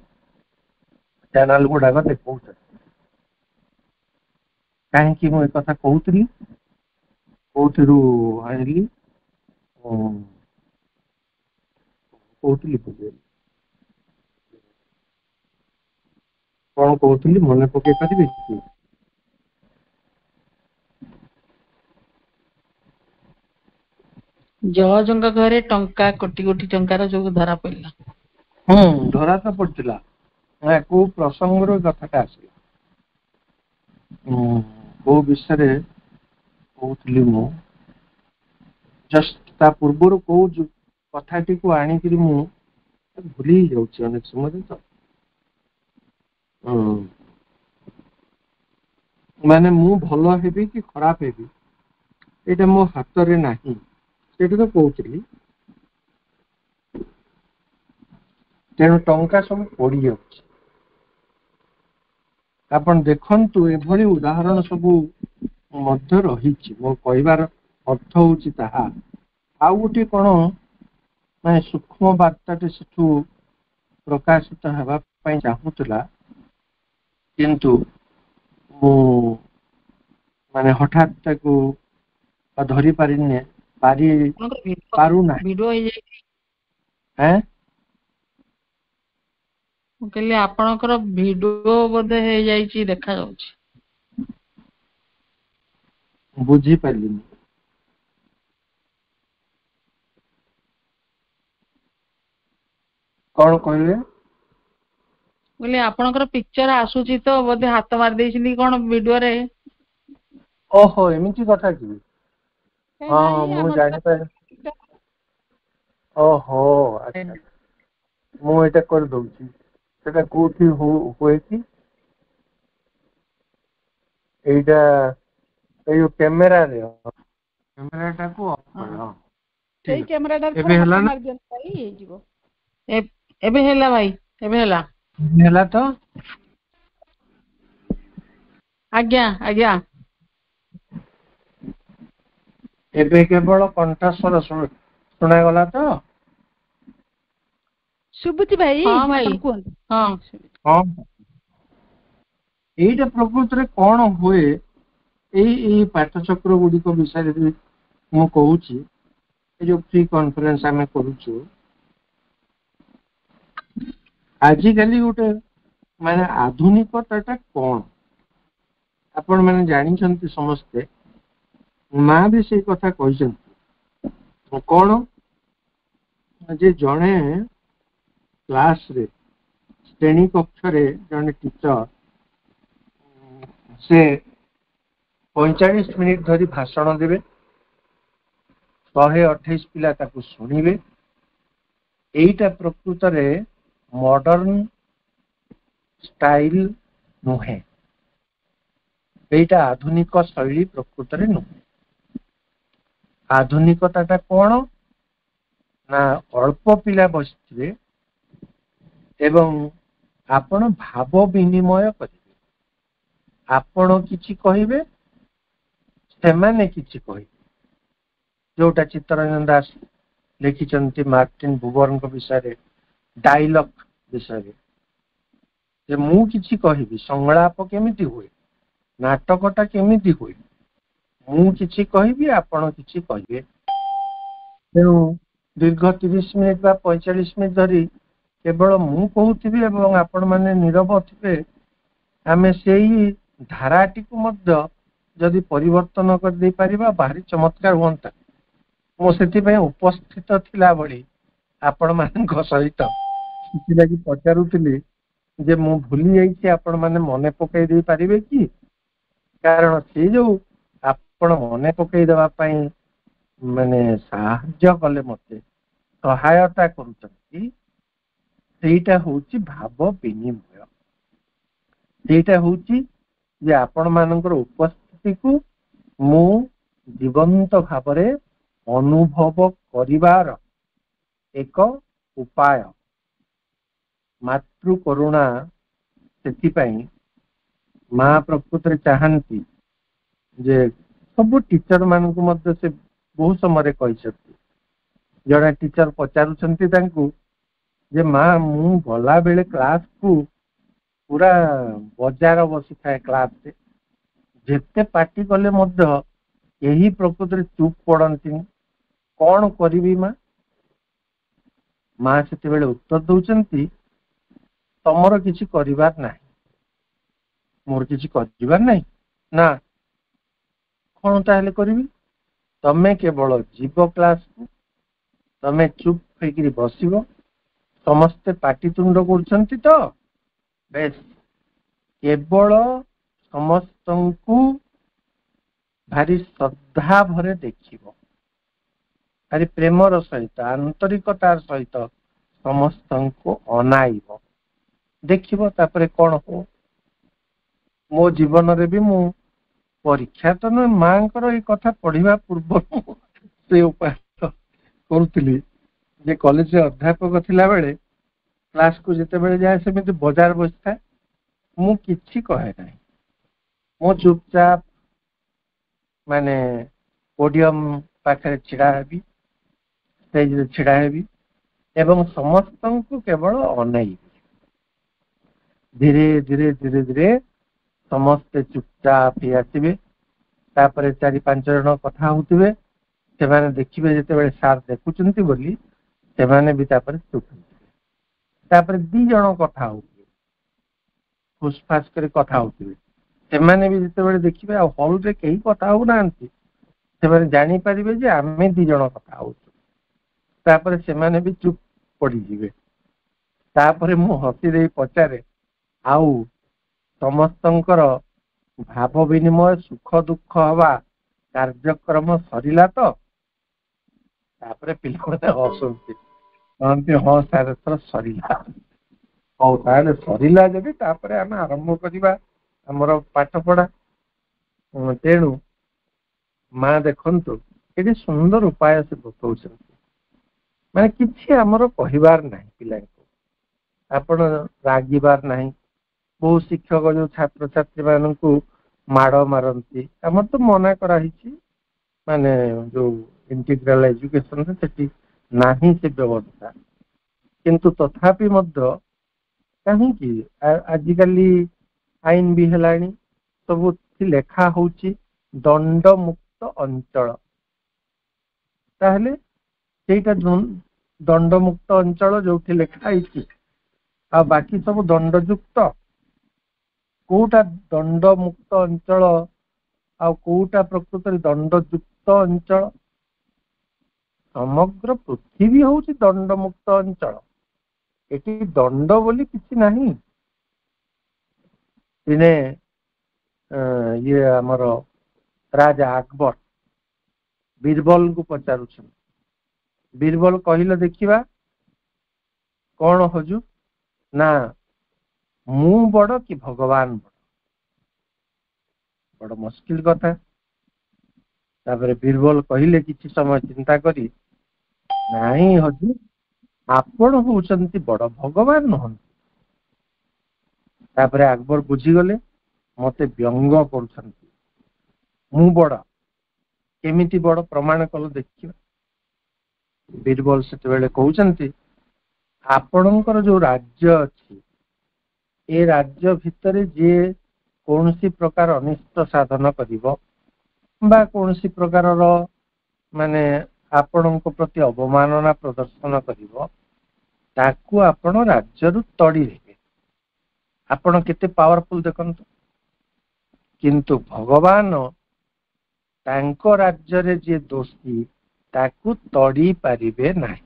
ଚ୍ୟାନେଲ ଗୁଡାକ ଦେଖାଉଛନ୍ତି। କାହିଁକି ମୁଁ ଏକଥା କହୁଥିଲି, କୋଉଥିରୁ ଆଣିଲି କହୁଥିଲି, କଣ କହୁଥିଲି ମନେ ପକେଇ ପାରିବେ କି? ଜଜଙ୍କ ଘରେ ଟଙ୍କା କୋଟି କୋଟି ଟଙ୍କାର ଯୋଉ ଧରା ପଡିଲା। ହୁଁ, ଧରା ତ ପଡିଥିଲା। କୋଉ ପ୍ରସଙ୍ଗରୁ କଥାଟା ଆସିଲା, କୋଉ ବିଷୟରେ କହୁଥିଲି ମୁଁ, ଜଷ୍ଟ ତା ପୂର୍ବରୁ କୋଉ କଥାଟିକୁ ଆଣିକିରି ମୁଁ ଭୁଲି ଯାଉଛି ଅନେକ ସମୟରେ ତ। ମାନେ ମୁଁ ଭଲ ହେବି କି ଖରାପ ହେବି ଏଇଟା ମୋ ହାତରେ ନାହିଁ, ସେଇଟା ତ କହୁଥିଲି। ତେଣୁ ଟଙ୍କା ସବୁ ପୋଡି ଯାଉଛି। ଆପଣ ଦେଖନ୍ତୁ, ଏଭଳି ଉଦାହରଣ ସବୁ ମଧ୍ୟ ରହିଛି। ମୋ କହିବାର ଅର୍ଥ ହଉଛି ତାହା। ଆଉ ଗୋଟିଏ କଣ ମାନେ ସୂକ୍ଷ୍ମ ବାର୍ତ୍ତାଟି ସେଠୁ ପ୍ରକାଶିତ ହେବା ପାଇଁ ଚାହୁଁଥିଲା, କିନ୍ତୁ ମୁଁ ମାନେ ହଠାତ୍ ତାକୁ ଧରି ପାରିନି, ପାରୁନାହିଁ। ଭିଡିଓ ହେଇଯାଇଛି। ଏଁ? ମୁଁ କହିଲି, ଆପଣଙ୍କର ଭିଡିଓ ବୋଧେ ହେଇଯାଇଛି, ଦେଖାଯାଉଛି। ବୁଝିପାରିଲିନି, କଣ କହିଲେ? କହିଲି, ଆପଣଙ୍କର ପିକ୍ଚର ଆସୁଛି ତ, ବୋଧେ ହାତ ମାରି ଦେଇଛନ୍ତି କଣ ଭିଡିଓରେ। ଓହୋ, ଏମିତି କଥା କି? ହଁ, ମୁଁ ଜାଣିପାରି। ଓହୋ, ଆଚ୍ଛା, ମୁଁ ଏଇଟା କରିଦଉଛି। ସେଟା କୋଉଠି ହୁଏ କି? ଏଇଟା ଏଇ ଯୋଉ କ୍ୟାମେରାରେ, କ୍ୟାମେରାଟାକୁ ଅଫ୍ କର। ସେଇ କ୍ୟାମେରାଟାରେ ଏବେ ହେଲା ନା? ହେଇଯିବ। ଏବେ ହେଲା ଭାଇ, ଏବେ ହେଲା। ହେଲା ତ? ଆଜ୍ଞା। ଏବେ କେବଳ କଣ୍ଠସ୍ୱର ଶୁଣାଗଲା ତ? ଶୁଭୁଛି ଭାଇ। ହଁ ଭାଇ। କୁହନ୍ତୁ। ହଁ। ହଁ, ଏଇଟା ପ୍ରକୃତରେ କଣ ହୁଏ, ଏଇ ଏଇ ପାଠଚକ୍ର ଗୁଡିକ ବିଷୟରେ ବି ମୁଁ କହୁଛି, ଏ ଯୋଉ ଫ୍ରି କନଫରେନ୍ସ ଆମେ କରୁଛୁ ଆଜିକାଲି, ଗୋଟେ ମାନେ ଆଧୁନିକତାଟା କଣ ଆପଣ ମାନେ ଜାଣିଛନ୍ତି ସମସ୍ତେ। ମା ବି ସେଇ କଥା କହିଛନ୍ତି। କଣ ଯେ ଜଣେ କ୍ଲାସରେ, ଶ୍ରେଣୀ କକ୍ଷରେ ଜଣେ ଟିଚର, ସେ 45 ମିନିଟ ଧରି ଭାଷଣ ଦେବେ, 128 ପିଲା ତାକୁ ଶୁଣିବେ, ଏଇଟା ପ୍ରକୃତରେ ମଡର୍ନ ଷ୍ଟାଇଲ ନୁହେଁ। ଏଇଟା ଆଧୁନିକ ଶୈଳୀ ପ୍ରକୃତରେ ନୁହେଁ। ଆଧୁନିକତାଟା କଣ ନା ଅଳ୍ପ ପିଲା ବସିଥିବେ ଏବଂ ଆପଣ ଭାବ ବିନିମୟ କରିବେ। ଆପଣ କିଛି କହିବେ, ସେମାନେ କିଛି କହିବେ। ଯୋଉଟା ଚିତ୍ତରଞ୍ଜନ ଦାସ ଲେଖିଛନ୍ତି ମାର୍ଟିନ ବୁବରଙ୍କ ବିଷୟରେ, ଡାଇଲଗ ବିଷୟରେ, ଯେ ମୁଁ କିଛି କହିବି, ସଂଳାପ କେମିତି ହୁଏ, ନାଟକଟା କେମିତି ହୁଏ, ମୁଁ କିଛି କହିବି, ଆପଣ କିଛି କହିବେ। ତେଣୁ ଦୀର୍ଘ 30 ମିନିଟ ବା 45 ମିନିଟ ଧରି କେବଳ ମୁଁ କହୁଥିବି ଏବଂ ଆପଣମାନେ ନିରବ ଥିବେ, ଆମେ ସେଇ ଧାରାଟିକୁ ମଧ୍ୟ ଯଦି ପରିବର୍ତ୍ତନ କରିଦେଇ ପାରିବା, ଭାରି ଚମତ୍କାର ହୁଅନ୍ତା। ମୁଁ ସେଥିପାଇଁ ଉପସ୍ଥିତ ଥିଲା ଭଳି ଆପଣମାନଙ୍କ ସହିତ ସେଥିଲାଗି ପଚାରୁଥିଲି ଯେ ମୁଁ ଭୁଲି ଯାଇଛି, ଆପଣମାନେ ମନେ ପକେଇ ଦେଇ ପାରିବେ କି? କାରଣ ସେ ଯୋଉ ଆପଣ ମନେ ପକେଇ ଦେବା ପାଇଁ ମାନେ ସାହାଯ୍ୟ କଲେ, ମତେ ସହାୟତା କରୁଛନ୍ତି, ସେଇଟା ହଉଛି ଭାବ ବିନିମୟ। ସେଇଟା ହଉଛି ଯେ ଆପଣ ମାନଙ୍କର ଉପସ୍ଥିତିକୁ ମୁଁ ଜୀବନ୍ତ ଭାବରେ ଅନୁଭବ କରିବାର ଏକ ଉପାୟ। ମାତୃ କରୁଣା, ସେଥିପାଇଁ ମା ପ୍ରକୃତରେ ଚାହାନ୍ତି ଯେ ସବୁ ଟିଚର ମାନଙ୍କୁ ମଧ୍ୟ ସେ ବହୁ ସମୟରେ କହିଛନ୍ତି। ଜଣେ ଟିଚର ପଚାରୁଛନ୍ତି ତାଙ୍କୁ ଯେ ମା, ମୁଁ ଗଲା ବେଳେ କ୍ଲାସକୁ ପୁରା ବଜାର ବସିଥାଏ କ୍ଲାସରେ, ଯେତେ ପାଟି କଲେ ମଧ୍ୟ କେହି ପ୍ରକୃତରେ ଚୁପ୍ ପଡନ୍ତିନି, କଣ କରିବି ମା? ମା ସେତେବେଳେ ଉତ୍ତର ଦଉଛନ୍ତି, ତମର କିଛି କରିବାର ନାହିଁ। ମୋର କିଛି କରିବାର ନାହିଁ ନା? କଣ ତାହେଲେ କରିବି? ତମେ କେବଳ ଯିବ କ୍ଲାସକୁ, ତମେ ଚୁପ୍ ହେଇକିରି ବସିବ। ସମସ୍ତେ ପାଟିତୁଣ୍ଡ କରୁଛନ୍ତି ତ ବେଶ, କେବଳ ସମସ୍ତଙ୍କୁ ଭାରି ଶ୍ରଦ୍ଧା ଭରେ ଦେଖିବ, ଭାରି ପ୍ରେମର ସହିତ, ଆନ୍ତରିକତାର ସହିତ ସମସ୍ତଙ୍କୁ ଅନାଇବ, ଦେଖିବ ତାପରେ କଣ ହବ। ମୋ ଜୀବନରେ ବି ମୁଁ ପରୀକ୍ଷା ତ ନୁହେଁ, ମାଙ୍କର ଏଇ କଥା ପଢିବା ପୂର୍ବରୁ ସେ ଉପାୟ କରୁଥିଲି ଯେ କଲେଜରେ ଅଧ୍ୟାପକ ଥିଲା ବେଳେ କ୍ଲାସକୁ ଯେତେବେଳେ ଯାଏ ସେମିତି ବଜାର ବସିଥାଏ, ମୁଁ କିଛି କହେ ନାହିଁ, ମୁଁ ଚୁପଚାପ ମାନେ ପୋଡିୟମ ପାଖରେ ଛିଡା ହେବି, ଷ୍ଟେଜରେ ଛିଡା ହେବି ଏବଂ ସମସ୍ତଙ୍କୁ କେବଳ ଅନେଇବି। ଧୀରେ ଧୀରେ ଧୀରେ ଧୀରେ ସମସ୍ତେ ଚୁପଚାପ ହେଇ ଆସିବେ। ତାପରେ 4-5 ଜଣ କଥା ହଉଥିବେ, ସେମାନେ ଦେଖିବେ ଯେତେବେଳେ ସାର୍ ଦେଖୁଛନ୍ତି ବୋଲି, ସେମାନେ ବି ତାପରେ ଚୁପ୍ ହେଇଯିବେ। ତାପରେ 2 ଜଣ କଥା ହଉଥିବେ, ଫୁସଫାସ କରି କଥା ହଉଥିବେ, ସେମାନେ ବି ଯେତେବେଳେ ଦେଖିବେ ଆଉ ହଲରେ କେହି କଥା ହଉନାହାନ୍ତି, ସେମାନେ ଜାଣିପାରିବେ ଯେ ଆମେ 2 ଜଣ କଥା ହଉଛୁ। ତାପରେ ସେମାନେ ବି ଚୁପ୍ ପଡିଯିବେ। ତାପରେ ମୁଁ ହସି ଦେଇ ପଚାରେ, ଆଉ ସମସ୍ତଙ୍କର ଭାବ ବିନିମୟ ସୁଖ ଦୁଃଖ ହବା କାର୍ଯ୍ୟକ୍ରମ ସରିଲା ତ? ତାପରେ ପିଲାମାନେ ହସନ୍ତି, କହନ୍ତି ହଁ ସାର୍ ଏଥର ସରିଲା। ହଉ ତାହେଲେ ସରିଲା ଯଦି ତାପରେ ଆମେ ଆରମ୍ଭ କରିବା ଆମର ପାଠ ପଢା। ତେଣୁ ମା ଦେଖନ୍ତୁ କେତେ ସୁନ୍ଦର ଉପାୟ ସେ ବତଉଛନ୍ତି, ମାନେ କିଛି ଆମର କହିବାର ନାହିଁ ପିଲାଙ୍କୁ, ଆପଣ ରାଗିବାର ନାହିଁ। ବହୁ ଶିକ୍ଷକ ଯୋଉ ଛାତ୍ରଛାତ୍ରୀ ମାନଙ୍କୁ ମାଡ ମାରନ୍ତି, ଆମର ତ ମନା କରାହେଇଛି, ମାନେ ଯୋଉ ଇଣ୍ଟିଗ୍ରାଲ ଏଜୁକେସନରେ ସେଠି ନାହିଁ ସେ ବ୍ୟବସ୍ଥା, କିନ୍ତୁ ତଥାପି ମଧ୍ୟ କାହିଁକି ଆଜିକାଲି ଆଇନ ବି ହେଲାଣି, ସବୁ ଲେଖା ହଉଛି ଦଣ୍ଡମୁକ୍ତ ଅଞ୍ଚଳ। ତାହେଲେ ସେଇଟା ଦଣ୍ଡମୁକ୍ତ ଅଞ୍ଚଳ ଯୋଉଠି ଲେଖା ହେଇଛି, ଆଉ ବାକି ସବୁ ଦଣ୍ଡଯୁକ୍ତ। କୋଉଟା ଦଣ୍ଡମୁକ୍ତ ଅଞ୍ଚଳ ଆଉ କୋଉଟା ପ୍ରକୃତରେ ଦଣ୍ଡଯୁକ୍ତ ଅଞ୍ଚଳ? ସମଗ୍ର ପୃଥିବୀ ହଉଛି ଦଣ୍ଡମୁକ୍ତ ଅଞ୍ଚଳ, ଏଠି ଦଣ୍ଡ ବୋଲି କିଛି ନାହିଁ। ଦିନେ ଇଏ ଆମର ରାଜା ଆକବର ବୀରବଲଙ୍କୁ ପଚାରୁଛନ୍ତି, ବୀରବଲ କହିଲେ ଦେଖିବା କଣ ହଜୁର? ନା ମୁଁ ବଡ କି ଭଗବାନ ବଡ? ବଡ ମୁସ୍କିଲ କଥା। ତାପରେ ବୀରବଲ କହିଲେ କିଛି ସମୟ ଚିନ୍ତା କରି, ନାଇଁ ହଜୁର ଆପଣ ହଉଛନ୍ତି ବଡ, ଭଗବାନ ନୁହନ୍ତି। ତାପରେ ଆକବର ବୁଝିଗଲେ ମତେ ବ୍ୟଙ୍ଗ କରୁଛନ୍ତି, ମୁଁ ବଡ, କେମିତି ବଡ ପ୍ରମାଣ କଲ ଦେଖିବା। ବୀରବଲ ସେତେବେଳେ କହୁଛନ୍ତି ଆପଣଙ୍କର ଯୋଉ ରାଜ୍ୟ ଅଛି, ଏ ରାଜ୍ୟ ଭିତରେ ଯିଏ କୌଣସି ପ୍ରକାର ଅନିଷ୍ଟ ସାଧନ କରିବ ବା କୌଣସି ପ୍ରକାରର ମାନେ ଆପଣଙ୍କ ପ୍ରତି ଅବମାନନା ପ୍ରଦର୍ଶନ କରିବ, ତାକୁ ଆପଣ ରାଜ୍ୟରୁ ତଡ଼ିଦେବେ। ଆପଣ କେତେ ପାୱାରଫୁଲ ଦେଖନ୍ତୁ। କିନ୍ତୁ ଭଗବାନ ତାଙ୍କ ରାଜ୍ୟରେ ଯିଏ ଦୋଷୀ ତାକୁ ତଡ଼ି ପାରିବେ ନାହିଁ,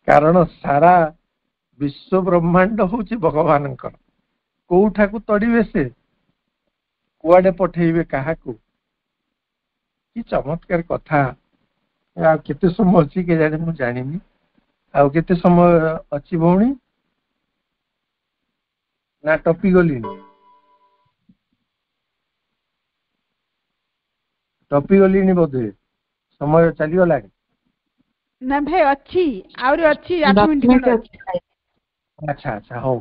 କାରଣ ସାରା ବିଶ୍ୱ ବ୍ରହ୍ମାଣ୍ଡ ହଉଛି ଭଗବାନଙ୍କର। କୋଉଠାକୁ ତଡ଼ିବେ ସେ, କୁଆଡେ ପଠେଇବେ କାହାକୁ? କି ଚମତ୍କାର କଥା। ଆଉ କେତେ ସମୟ ଅଛି କେଜାଣି ମୁଁ ଜାଣିନି, ଆଉ କେତେ ସମୟ ଅଛି ଭଉଣୀ? ନା ଟପି ଗଲିଣି? ଟପି ଗଲିଣି ବୋଧେ, ସମୟ ଚାଲିଗଲାଣି। ନା ଭାଇ ଅଛି, ଆହୁରି ଅଛି 8 ମିନିଟ୍ ଖଣ୍ଡେ ଅଛି। ଆଚ୍ଛା ଆଚ୍ଛା ହଉ,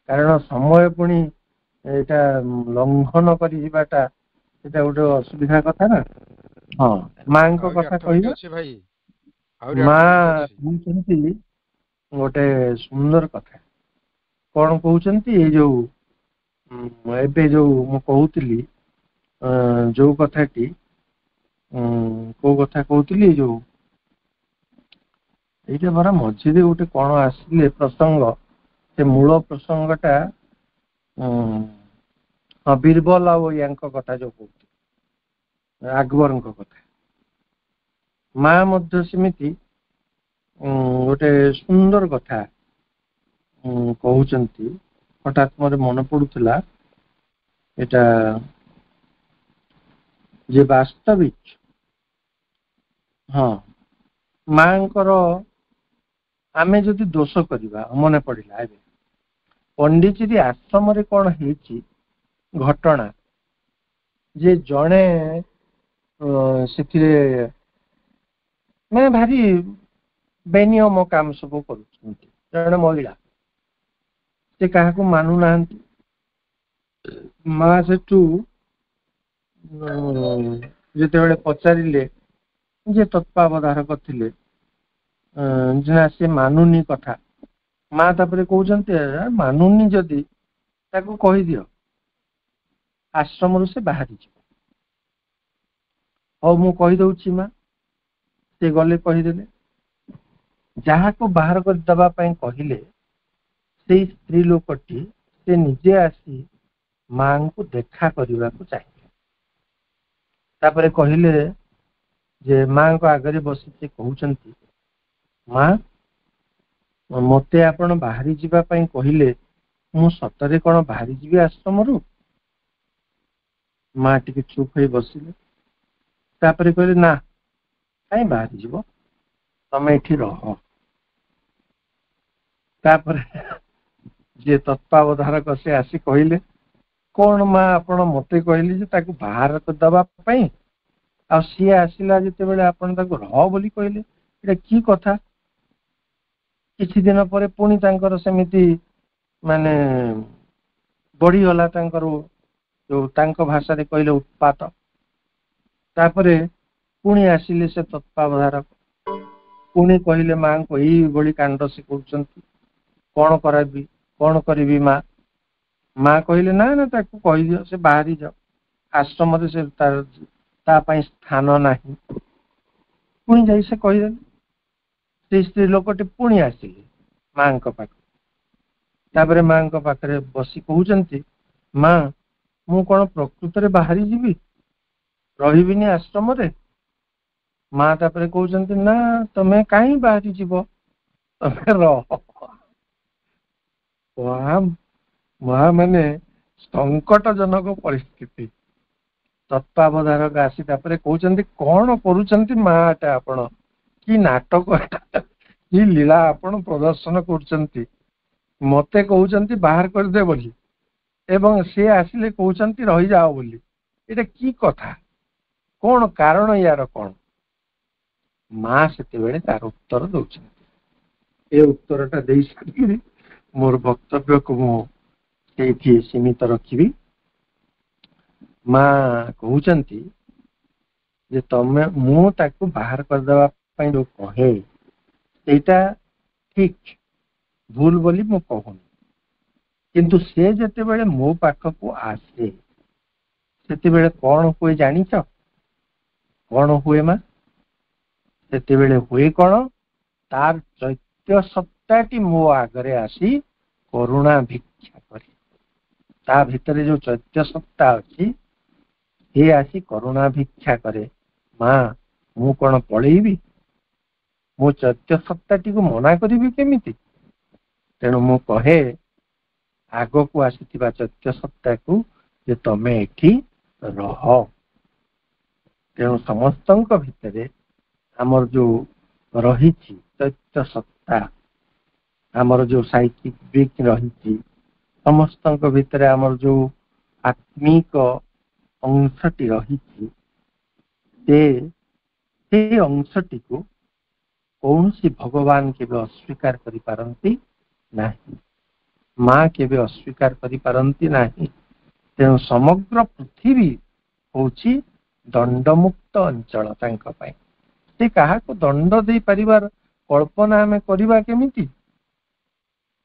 କାରଣ ସମୟ ପୁଣି ଏଇଟା ଲଙ୍ଘନ କରି ଯିବାଟା ସେଟା ଗୋଟେ ଅସୁବିଧା କଥା ନା। ହଁ ମାଙ୍କ କଥା କହିବା, ମା କହୁଛନ୍ତି ଗୋଟେ ସୁନ୍ଦର କଥା। କଣ କହୁଛନ୍ତି? ଏଇ ଯୋଉ ଏବେ ଯୋଉ ମୁଁ କହୁଥିଲି ଯୋଉ କଥାଟି, କୋଉ କଥା କହୁଥିଲି, ଯୋଉ ଏଇଟା ପରା ମଝିରେ ଗୋଟେ କଣ ଆସିଲେ ପ୍ରସଙ୍ଗ, ସେ ମୂଳ ପ୍ରସଙ୍ଗଟା ହଁ ବୀରବଲ ଆଉ ୟାଙ୍କ କଥା ଯୋଉ କହୁଥିଲି, ଆକବରଙ୍କ କଥା। ମା ମଧ୍ୟ ସେମିତି ଗୋଟେ ସୁନ୍ଦର କଥା କହୁଛନ୍ତି। ହଠାତ୍ ମୋର ମନେ ପଡୁଥିଲା ଏଇଟା ଯେ ବାସ୍ତବିକ ହଁ ମାଙ୍କର ଆମେ ଯଦି ଦୋଷ କରିବା, ମନେ ପଡିଲା ଏବେ ପଣ୍ଡିଚେରୀ ଆଶ୍ରମରେ କଣ ହେଇଛି ଘଟଣା। ଯେ ଜଣେ ସେଥିରେ ମାନେ ଭାରି ବେନିୟମ କାମ ସବୁ କରୁଛନ୍ତି। ଜଣେ ମହିଳା, ସେ କାହାକୁ ମାନୁନାହାନ୍ତି। ମା ସେଠୁ ଯେତେବେଳେ ପଚାରିଲେ, ଯେ ତତ୍ତ୍ୱାବଧାରକ ଥିଲେ, ନା ସେ ମାନୁନି କଥା। ମା ତାପରେ କହୁଛନ୍ତି, ମାନୁନି ଯଦି ତାକୁ କହିଦିଅ ଆଶ୍ରମରୁ ସେ ବାହାରିଯିବ। ହଉ, ମୁଁ କହିଦଉଛି ମା। ସେ ଗଲେ, କହିଦେଲେ। ଯାହାକୁ ବାହାର କରିଦେବା ପାଇଁ କହିଲେ, ସେଇ ସ୍ତ୍ରୀ ଲୋକଟି ସେ ନିଜେ ଆସି ମାଙ୍କୁ ଦେଖା କରିବାକୁ ଚାହିଁଲେ। ତାପରେ କହିଲେ ଯେ ମାଙ୍କ ଆଗରେ ବସି ସେ କହୁଛନ୍ତି, ମା, ମତେ ଆପଣ ବାହାରି ଯିବା ପାଇଁ କହିଲେ, ମୁଁ ସତରେ କଣ ବାହାରି ଯିବି ଆଶ୍ରମରୁ? ମା ଟିକେ ଚୁପ୍ ହେଇ ବସିଲେ। ତାପରେ କହିଲେ, ନା, କାହିଁ ବାହାରି ଯିବ, ତମେ ଏଠି ରହ। ତାପରେ ଯିଏ ତତ୍ତ୍ୱାବଧାରକ ସେ ଆସି କହିଲେ, କଣ ମା, ଆପଣ ମତେ କହିଲେ ଯେ ତାକୁ ବାହାର କରିଦବା ପାଇଁ, ଆଉ ସିଏ ଆସିଲା ଯେତେବେଳେ ଆପଣ ତାକୁ ରହ ବୋଲି କହିଲେ, ଏଇଟା କି କଥା? କିଛି ଦିନ ପରେ ପୁଣି ତାଙ୍କର ସେମିତି ମାନେ ବଢିଗଲା ତାଙ୍କର ଯୋଉ ତାଙ୍କ ଭାଷାରେ କହିଲେ ଉତ୍ପାତ। ତାପରେ ପୁଣି ଆସିଲେ ସେ ତତ୍ତ୍ୱାବଧାରକ, ପୁଣି କହିଲେ ମାଙ୍କୁ, ଏଇଭଳି କାଣ୍ଡ ସେ କରୁଛନ୍ତି, କଣ କରାବି, କଣ କରିବି ମା? ମା କହିଲେ, ନା ନା, ତାକୁ କହିଦିଅ ସେ ବାହାରି ଯାଉ ଆଶ୍ରମରେ, ସେ ତାର ତା ପାଇଁ ସ୍ଥାନ ନାହିଁ। ପୁଣି ଯାଇ ସେ କହିଦେଲେ। ସେଇ ସ୍ତ୍ରୀ ଲୋକଟି ପୁଣି ଆସିଲେ ମାଙ୍କ ପାଖକୁ। ତାପରେ ମାଙ୍କ ପାଖରେ ବସି କହୁଛନ୍ତି, ମା, ମୁଁ କଣ ପ୍ରକୃତରେ ବାହାରି ଯିବି, ରହିବିନି ଆଶ୍ରମରେ? ମା ତାପରେ କହୁଛନ୍ତି, ନା, ତମେ କାହିଁ ବାହାରି ଯିବ, ତମେ ରହ। ମହା ମହା ମାନେ ସଙ୍କଟଜନକ ପରିସ୍ଥିତି। ତତ୍ତ୍ୱାବଧାରକ ଆସି ତାପରେ କହୁଛନ୍ତି, କଣ କରୁଛନ୍ତି ମା ଏଟା ଆପଣ? କି ନାଟକ ଏଟା, କି ଲୀଳା ଆପଣ ପ୍ରଦର୍ଶନ କରୁଛନ୍ତି? ମତେ କହୁଛନ୍ତି ବାହାର କରିଦେ ବୋଲି ଏବଂ ସିଏ ଆସିଲେ କହୁଛନ୍ତି ରହିଯାଅ ବୋଲି, ଏଇଟା କି କଥା? କଣ କାରଣ ୟାର କଣ? ମା ସେତେବେଳେ ତାର ଉତ୍ତର ଦଉଛନ୍ତି। ଏ ଉତ୍ତରଟା ଦେଇ ସାରିକିରି ମୋର ବକ୍ତବ୍ୟକୁ ମୁଁ ସେଇଠି ସୀମିତ ରଖିବି। ମା କହୁଛନ୍ତି ଯେ ତମେ, ମୁଁ ତାକୁ ବାହାର କରିଦେବା ପାଇଁ ଯୋଉ କହେ ସେଇଟା ଠିକ, ଭୁଲ ବୋଲି ମୁଁ କହୁନି। କିନ୍ତୁ ସେ ଯେତେବେଳେ ମୋ ପାଖକୁ ଆସେ ସେତେବେଳେ କଣ ହୁଏ ଜାଣିଛ? କଣ ହୁଏ ମା? ସେତେବେଳେ ହୁଏ କଣ, ତାର ଚୈତ୍ୟ ସତ୍ତାଟି ମୋ ଆଗରେ ଆସି କରୁଣା ଭିକ୍ଷା କରେ। ତା ଭିତରେ ଯୋଉ ଚୈତ୍ୟ ସତ୍ତା ଅଛି, ସେ ଆସି କରୁଣା ଭିକ୍ଷା କରେ, ମା, ମୁଁ କଣ ପଳେଇବି? ମୁଁ ଚୈତ୍ୟ ସତ୍ତାଟିକୁ ମନା କରିବି କେମିତି? ତେଣୁ ମୁଁ କହେ ଆଗକୁ ଆସିଥିବା ଚୈତ୍ୟ ସତ୍ତାକୁ ଯେ ତମେ ଏଠି ରହ। ତେଣୁ ସମସ୍ତଙ୍କ ଭିତରେ ଆମର ଯୋଉ ରହିଛି ଚୈତ୍ୟ ସତ୍ତା, ଆମର ଯୋଉ ସାଇକିକ ବିଙ୍ଗ ରହିଛି, ସମସ୍ତଙ୍କ ଭିତରେ ଆମର ଯୋଉ ଆତ୍ମିକ ଅଂଶଟି ରହିଛି, ସେ ଅଂଶଟିକୁ କୌଣସି ଭଗବାନ କେବେ ଅସ୍ୱୀକାର କରିପାରନ୍ତି ନାହିଁ, ମା କେବେ ଅସ୍ୱୀକାର କରିପାରନ୍ତି ନାହିଁ। ତେଣୁ ସମଗ୍ର ପୃଥିବୀ ହଉଛି ଦଣ୍ଡମୁକ୍ତ ଅଞ୍ଚଳ ତାଙ୍କ ପାଇଁ। ସେ କାହାକୁ ଦଣ୍ଡ ଦେଇପାରିବାର କଳ୍ପନା ଆମେ କରିବା କେମିତି?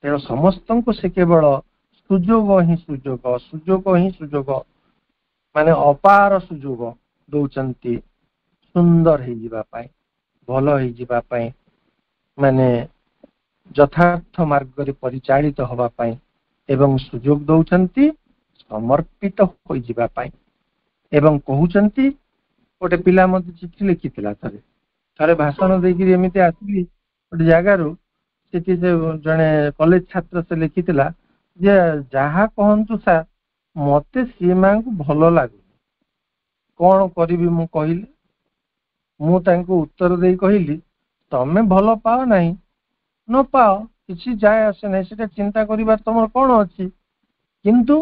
ତେଣୁ ସମସ୍ତଙ୍କୁ ସେ କେବଳ ସୁଯୋଗ ହିଁ ସୁଯୋଗ, ସୁଯୋଗ ହିଁ ସୁଯୋଗ, ମାନେ ଅପାର ସୁଯୋଗ ଦଉଛନ୍ତି ସୁନ୍ଦର ହେଇଯିବା ପାଇଁ, ଭଲ ହେଇଯିବା ପାଇଁ, ମାନେ ଯଥାର୍ଥ ମାର୍ଗରେ ପରିଚାଳିତ ହବା ପାଇଁ ଏବଂ ସୁଯୋଗ ଦଉଛନ୍ତି ସମର୍ପିତ ହୋଇଯିବା ପାଇଁ। ଏବଂ କହୁଛନ୍ତି, ଗୋଟେ ପିଲା ମତେ ଚିଠି ଲେଖିଥିଲା ଥରେ। ଥରେ ଭାଷଣ ଦେଇକିରି ଏମିତି ଆସିଲି ଗୋଟେ ଜାଗାରୁ, ସେଠି ସେ ଜଣେ କଲେଜ ଛାତ୍ର ସେ ଲେଖିଥିଲା ଯେ ଯାହା କହନ୍ତୁ ସାର୍, ମତେ ଶ୍ରୀମାଙ୍କୁ ଭଲ ଲାଗୁନି, କଣ କରିବି ମୁଁ କହିଲେ? ମୁଁ ତାଙ୍କୁ ଉତ୍ତର ଦେଇ କହିଲି, ତମେ ଭଲ ପାଅ ନାହିଁ ନ ପାଅ, କିଛି ଯାଏ ଆସେ ନାହିଁ, ସେଟା ଚିନ୍ତା କରିବାର ତମର କଣ ଅଛି? କିନ୍ତୁ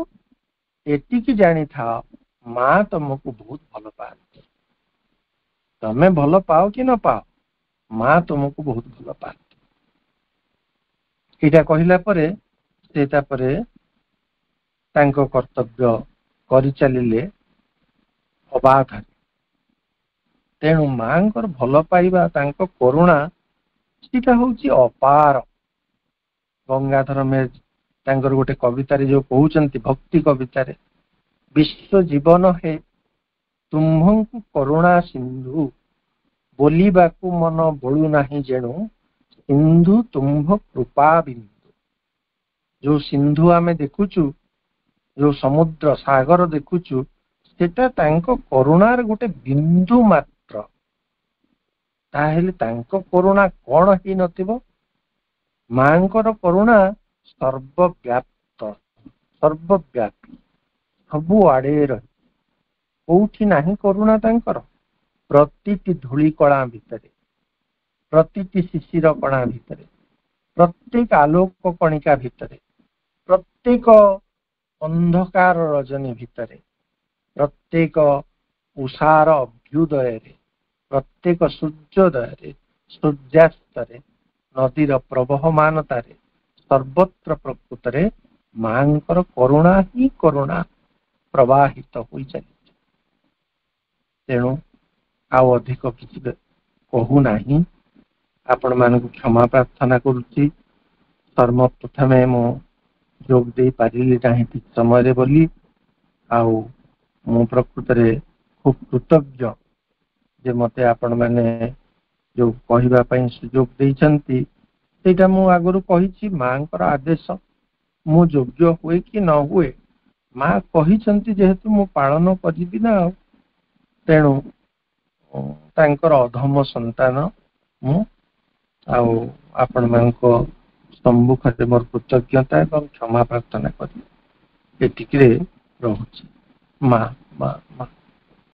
ଏତିକି ଜାଣିଥାଅ, ମା ତମକୁ ବହୁତ ଭଲ ପାଆନ୍ତି। ତମେ ଭଲ ପାଅ କି ନ ପାଅ, ମା ତୁମକୁ ବହୁତ ଭଲ ପାଆନ୍ତି। ଏଇଟା କହିଲା ପରେ ସେ ତାପରେ ତାଙ୍କ କର୍ତ୍ତବ୍ୟ କରିଚାଲିଲେ ଅବାଧରେ। ତେଣୁ ମାଙ୍କର ଭଲ ପାଇବା, ତାଙ୍କ କରୁଣା, ସେଟା ହଉଛି ଅପାର। ଗଙ୍ଗାଧର ମେହେର ତାଙ୍କର ଗୋଟେ କବିତାରେ ଯୋଉ କହୁଛନ୍ତି, ଭକ୍ତି କବିତାରେ, ବିଶ୍ୱ ଜୀବନ ହେ ତୁମ୍ଭଙ୍କୁ କରୁଣା ସିନ୍ଧୁ, ବୋଲିବାକୁ ମନ ବଳୁ ନାହିଁ ଯେଣୁ, ସିନ୍ଧୁ ତୁମ୍ଭ କୃପା ବିନ୍ଦୁ। ଯୋଉ ସିନ୍ଧୁ ଆମେ ଦେଖୁଛୁ, ଯୋଉ ସମୁଦ୍ର ସାଗର ଦେଖୁଛୁ, ସେଟା ତାଙ୍କ କରୁଣାର ଗୋଟେ ବିନ୍ଦୁ ମାତ୍ର। ତାହେଲେ ତାଙ୍କ କରୁଣା କଣ ହେଇନଥିବ? ମାଙ୍କର କରୁଣା ସର୍ବବ୍ୟାପ୍ତ, ସର୍ବବ୍ୟାପୀ, ସବୁ ଆଡେ ରହି, କୋଉଠି ନାହିଁ କରୁଣା ତାଙ୍କର। ପ୍ରତିଟି ଧୂଳିକଣା ଭିତରେ, ପ୍ରତିଟି ଶିଶିର କଣା ଭିତରେ, ପ୍ରତ୍ୟେକ ଆଲୋକ କଣିକା ଭିତରେ, ପ୍ରତ୍ୟେକ ଅନ୍ଧକାର ରଜନୀ ଭିତରେ, ପ୍ରତ୍ୟେକ ଉଷାର ଅଭ୍ୟୁଦୟରେ, ପ୍ରତ୍ୟେକ ସୂର୍ଯ୍ୟୋଦୟରେ, ସୂର୍ଯ୍ୟାସ୍ତରେ, ନଦୀର ପ୍ରବହମାନତାରେ, ସର୍ବତ୍ର ପ୍ରକୃତରେ ମାଙ୍କର କରୁଣା ହିଁ କରୁଣା ପ୍ରବାହିତ ହୋଇ ଚାଲିଛି। ତେଣୁ ଆଉ ଅଧିକ କିଛି କହୁନାହିଁ, ଆପଣମାନଙ୍କୁ କ୍ଷମା ପ୍ରାର୍ଥନା କରୁଛି। ସର୍ବପ୍ରଥମେ ମୁଁ ଯୋଗ ଦେଇ ପାରିଲି ନାହିଁ ଠିକ ସମୟରେ ବୋଲି, ଆଉ ମୁଁ ପ୍ରକୃତରେ ଖୁବ କୃତଜ୍ଞ ଯେ ମତେ ଆପଣମାନେ ଯୋଉ କହିବା ପାଇଁ ସୁଯୋଗ ଦେଇଛନ୍ତି। ସେଇଟା ମୁଁ ଆଗରୁ କହିଛି, ମାଙ୍କର ଆଦେଶ, ମୁଁ ଯୋଗ୍ୟ ହୁଏ କି ନ ହୁଏ, ମା କହିଛନ୍ତି ଯେହେତୁ ମୁଁ ପାଳନ କରିବି ନା ଆଉ। ତେଣୁ ତାଙ୍କର ଅଧମ ସନ୍ତାନ ମୁଁ, ଆଉ ଆପଣମାନଙ୍କ ସମ୍ମୁଖରେ ମୋର କୃତଜ୍ଞତା ଏବଂ କ୍ଷମା ପ୍ରାର୍ଥନା କରି ଏତିକିରେ ରହୁଛି। ମା, ମା, ମା।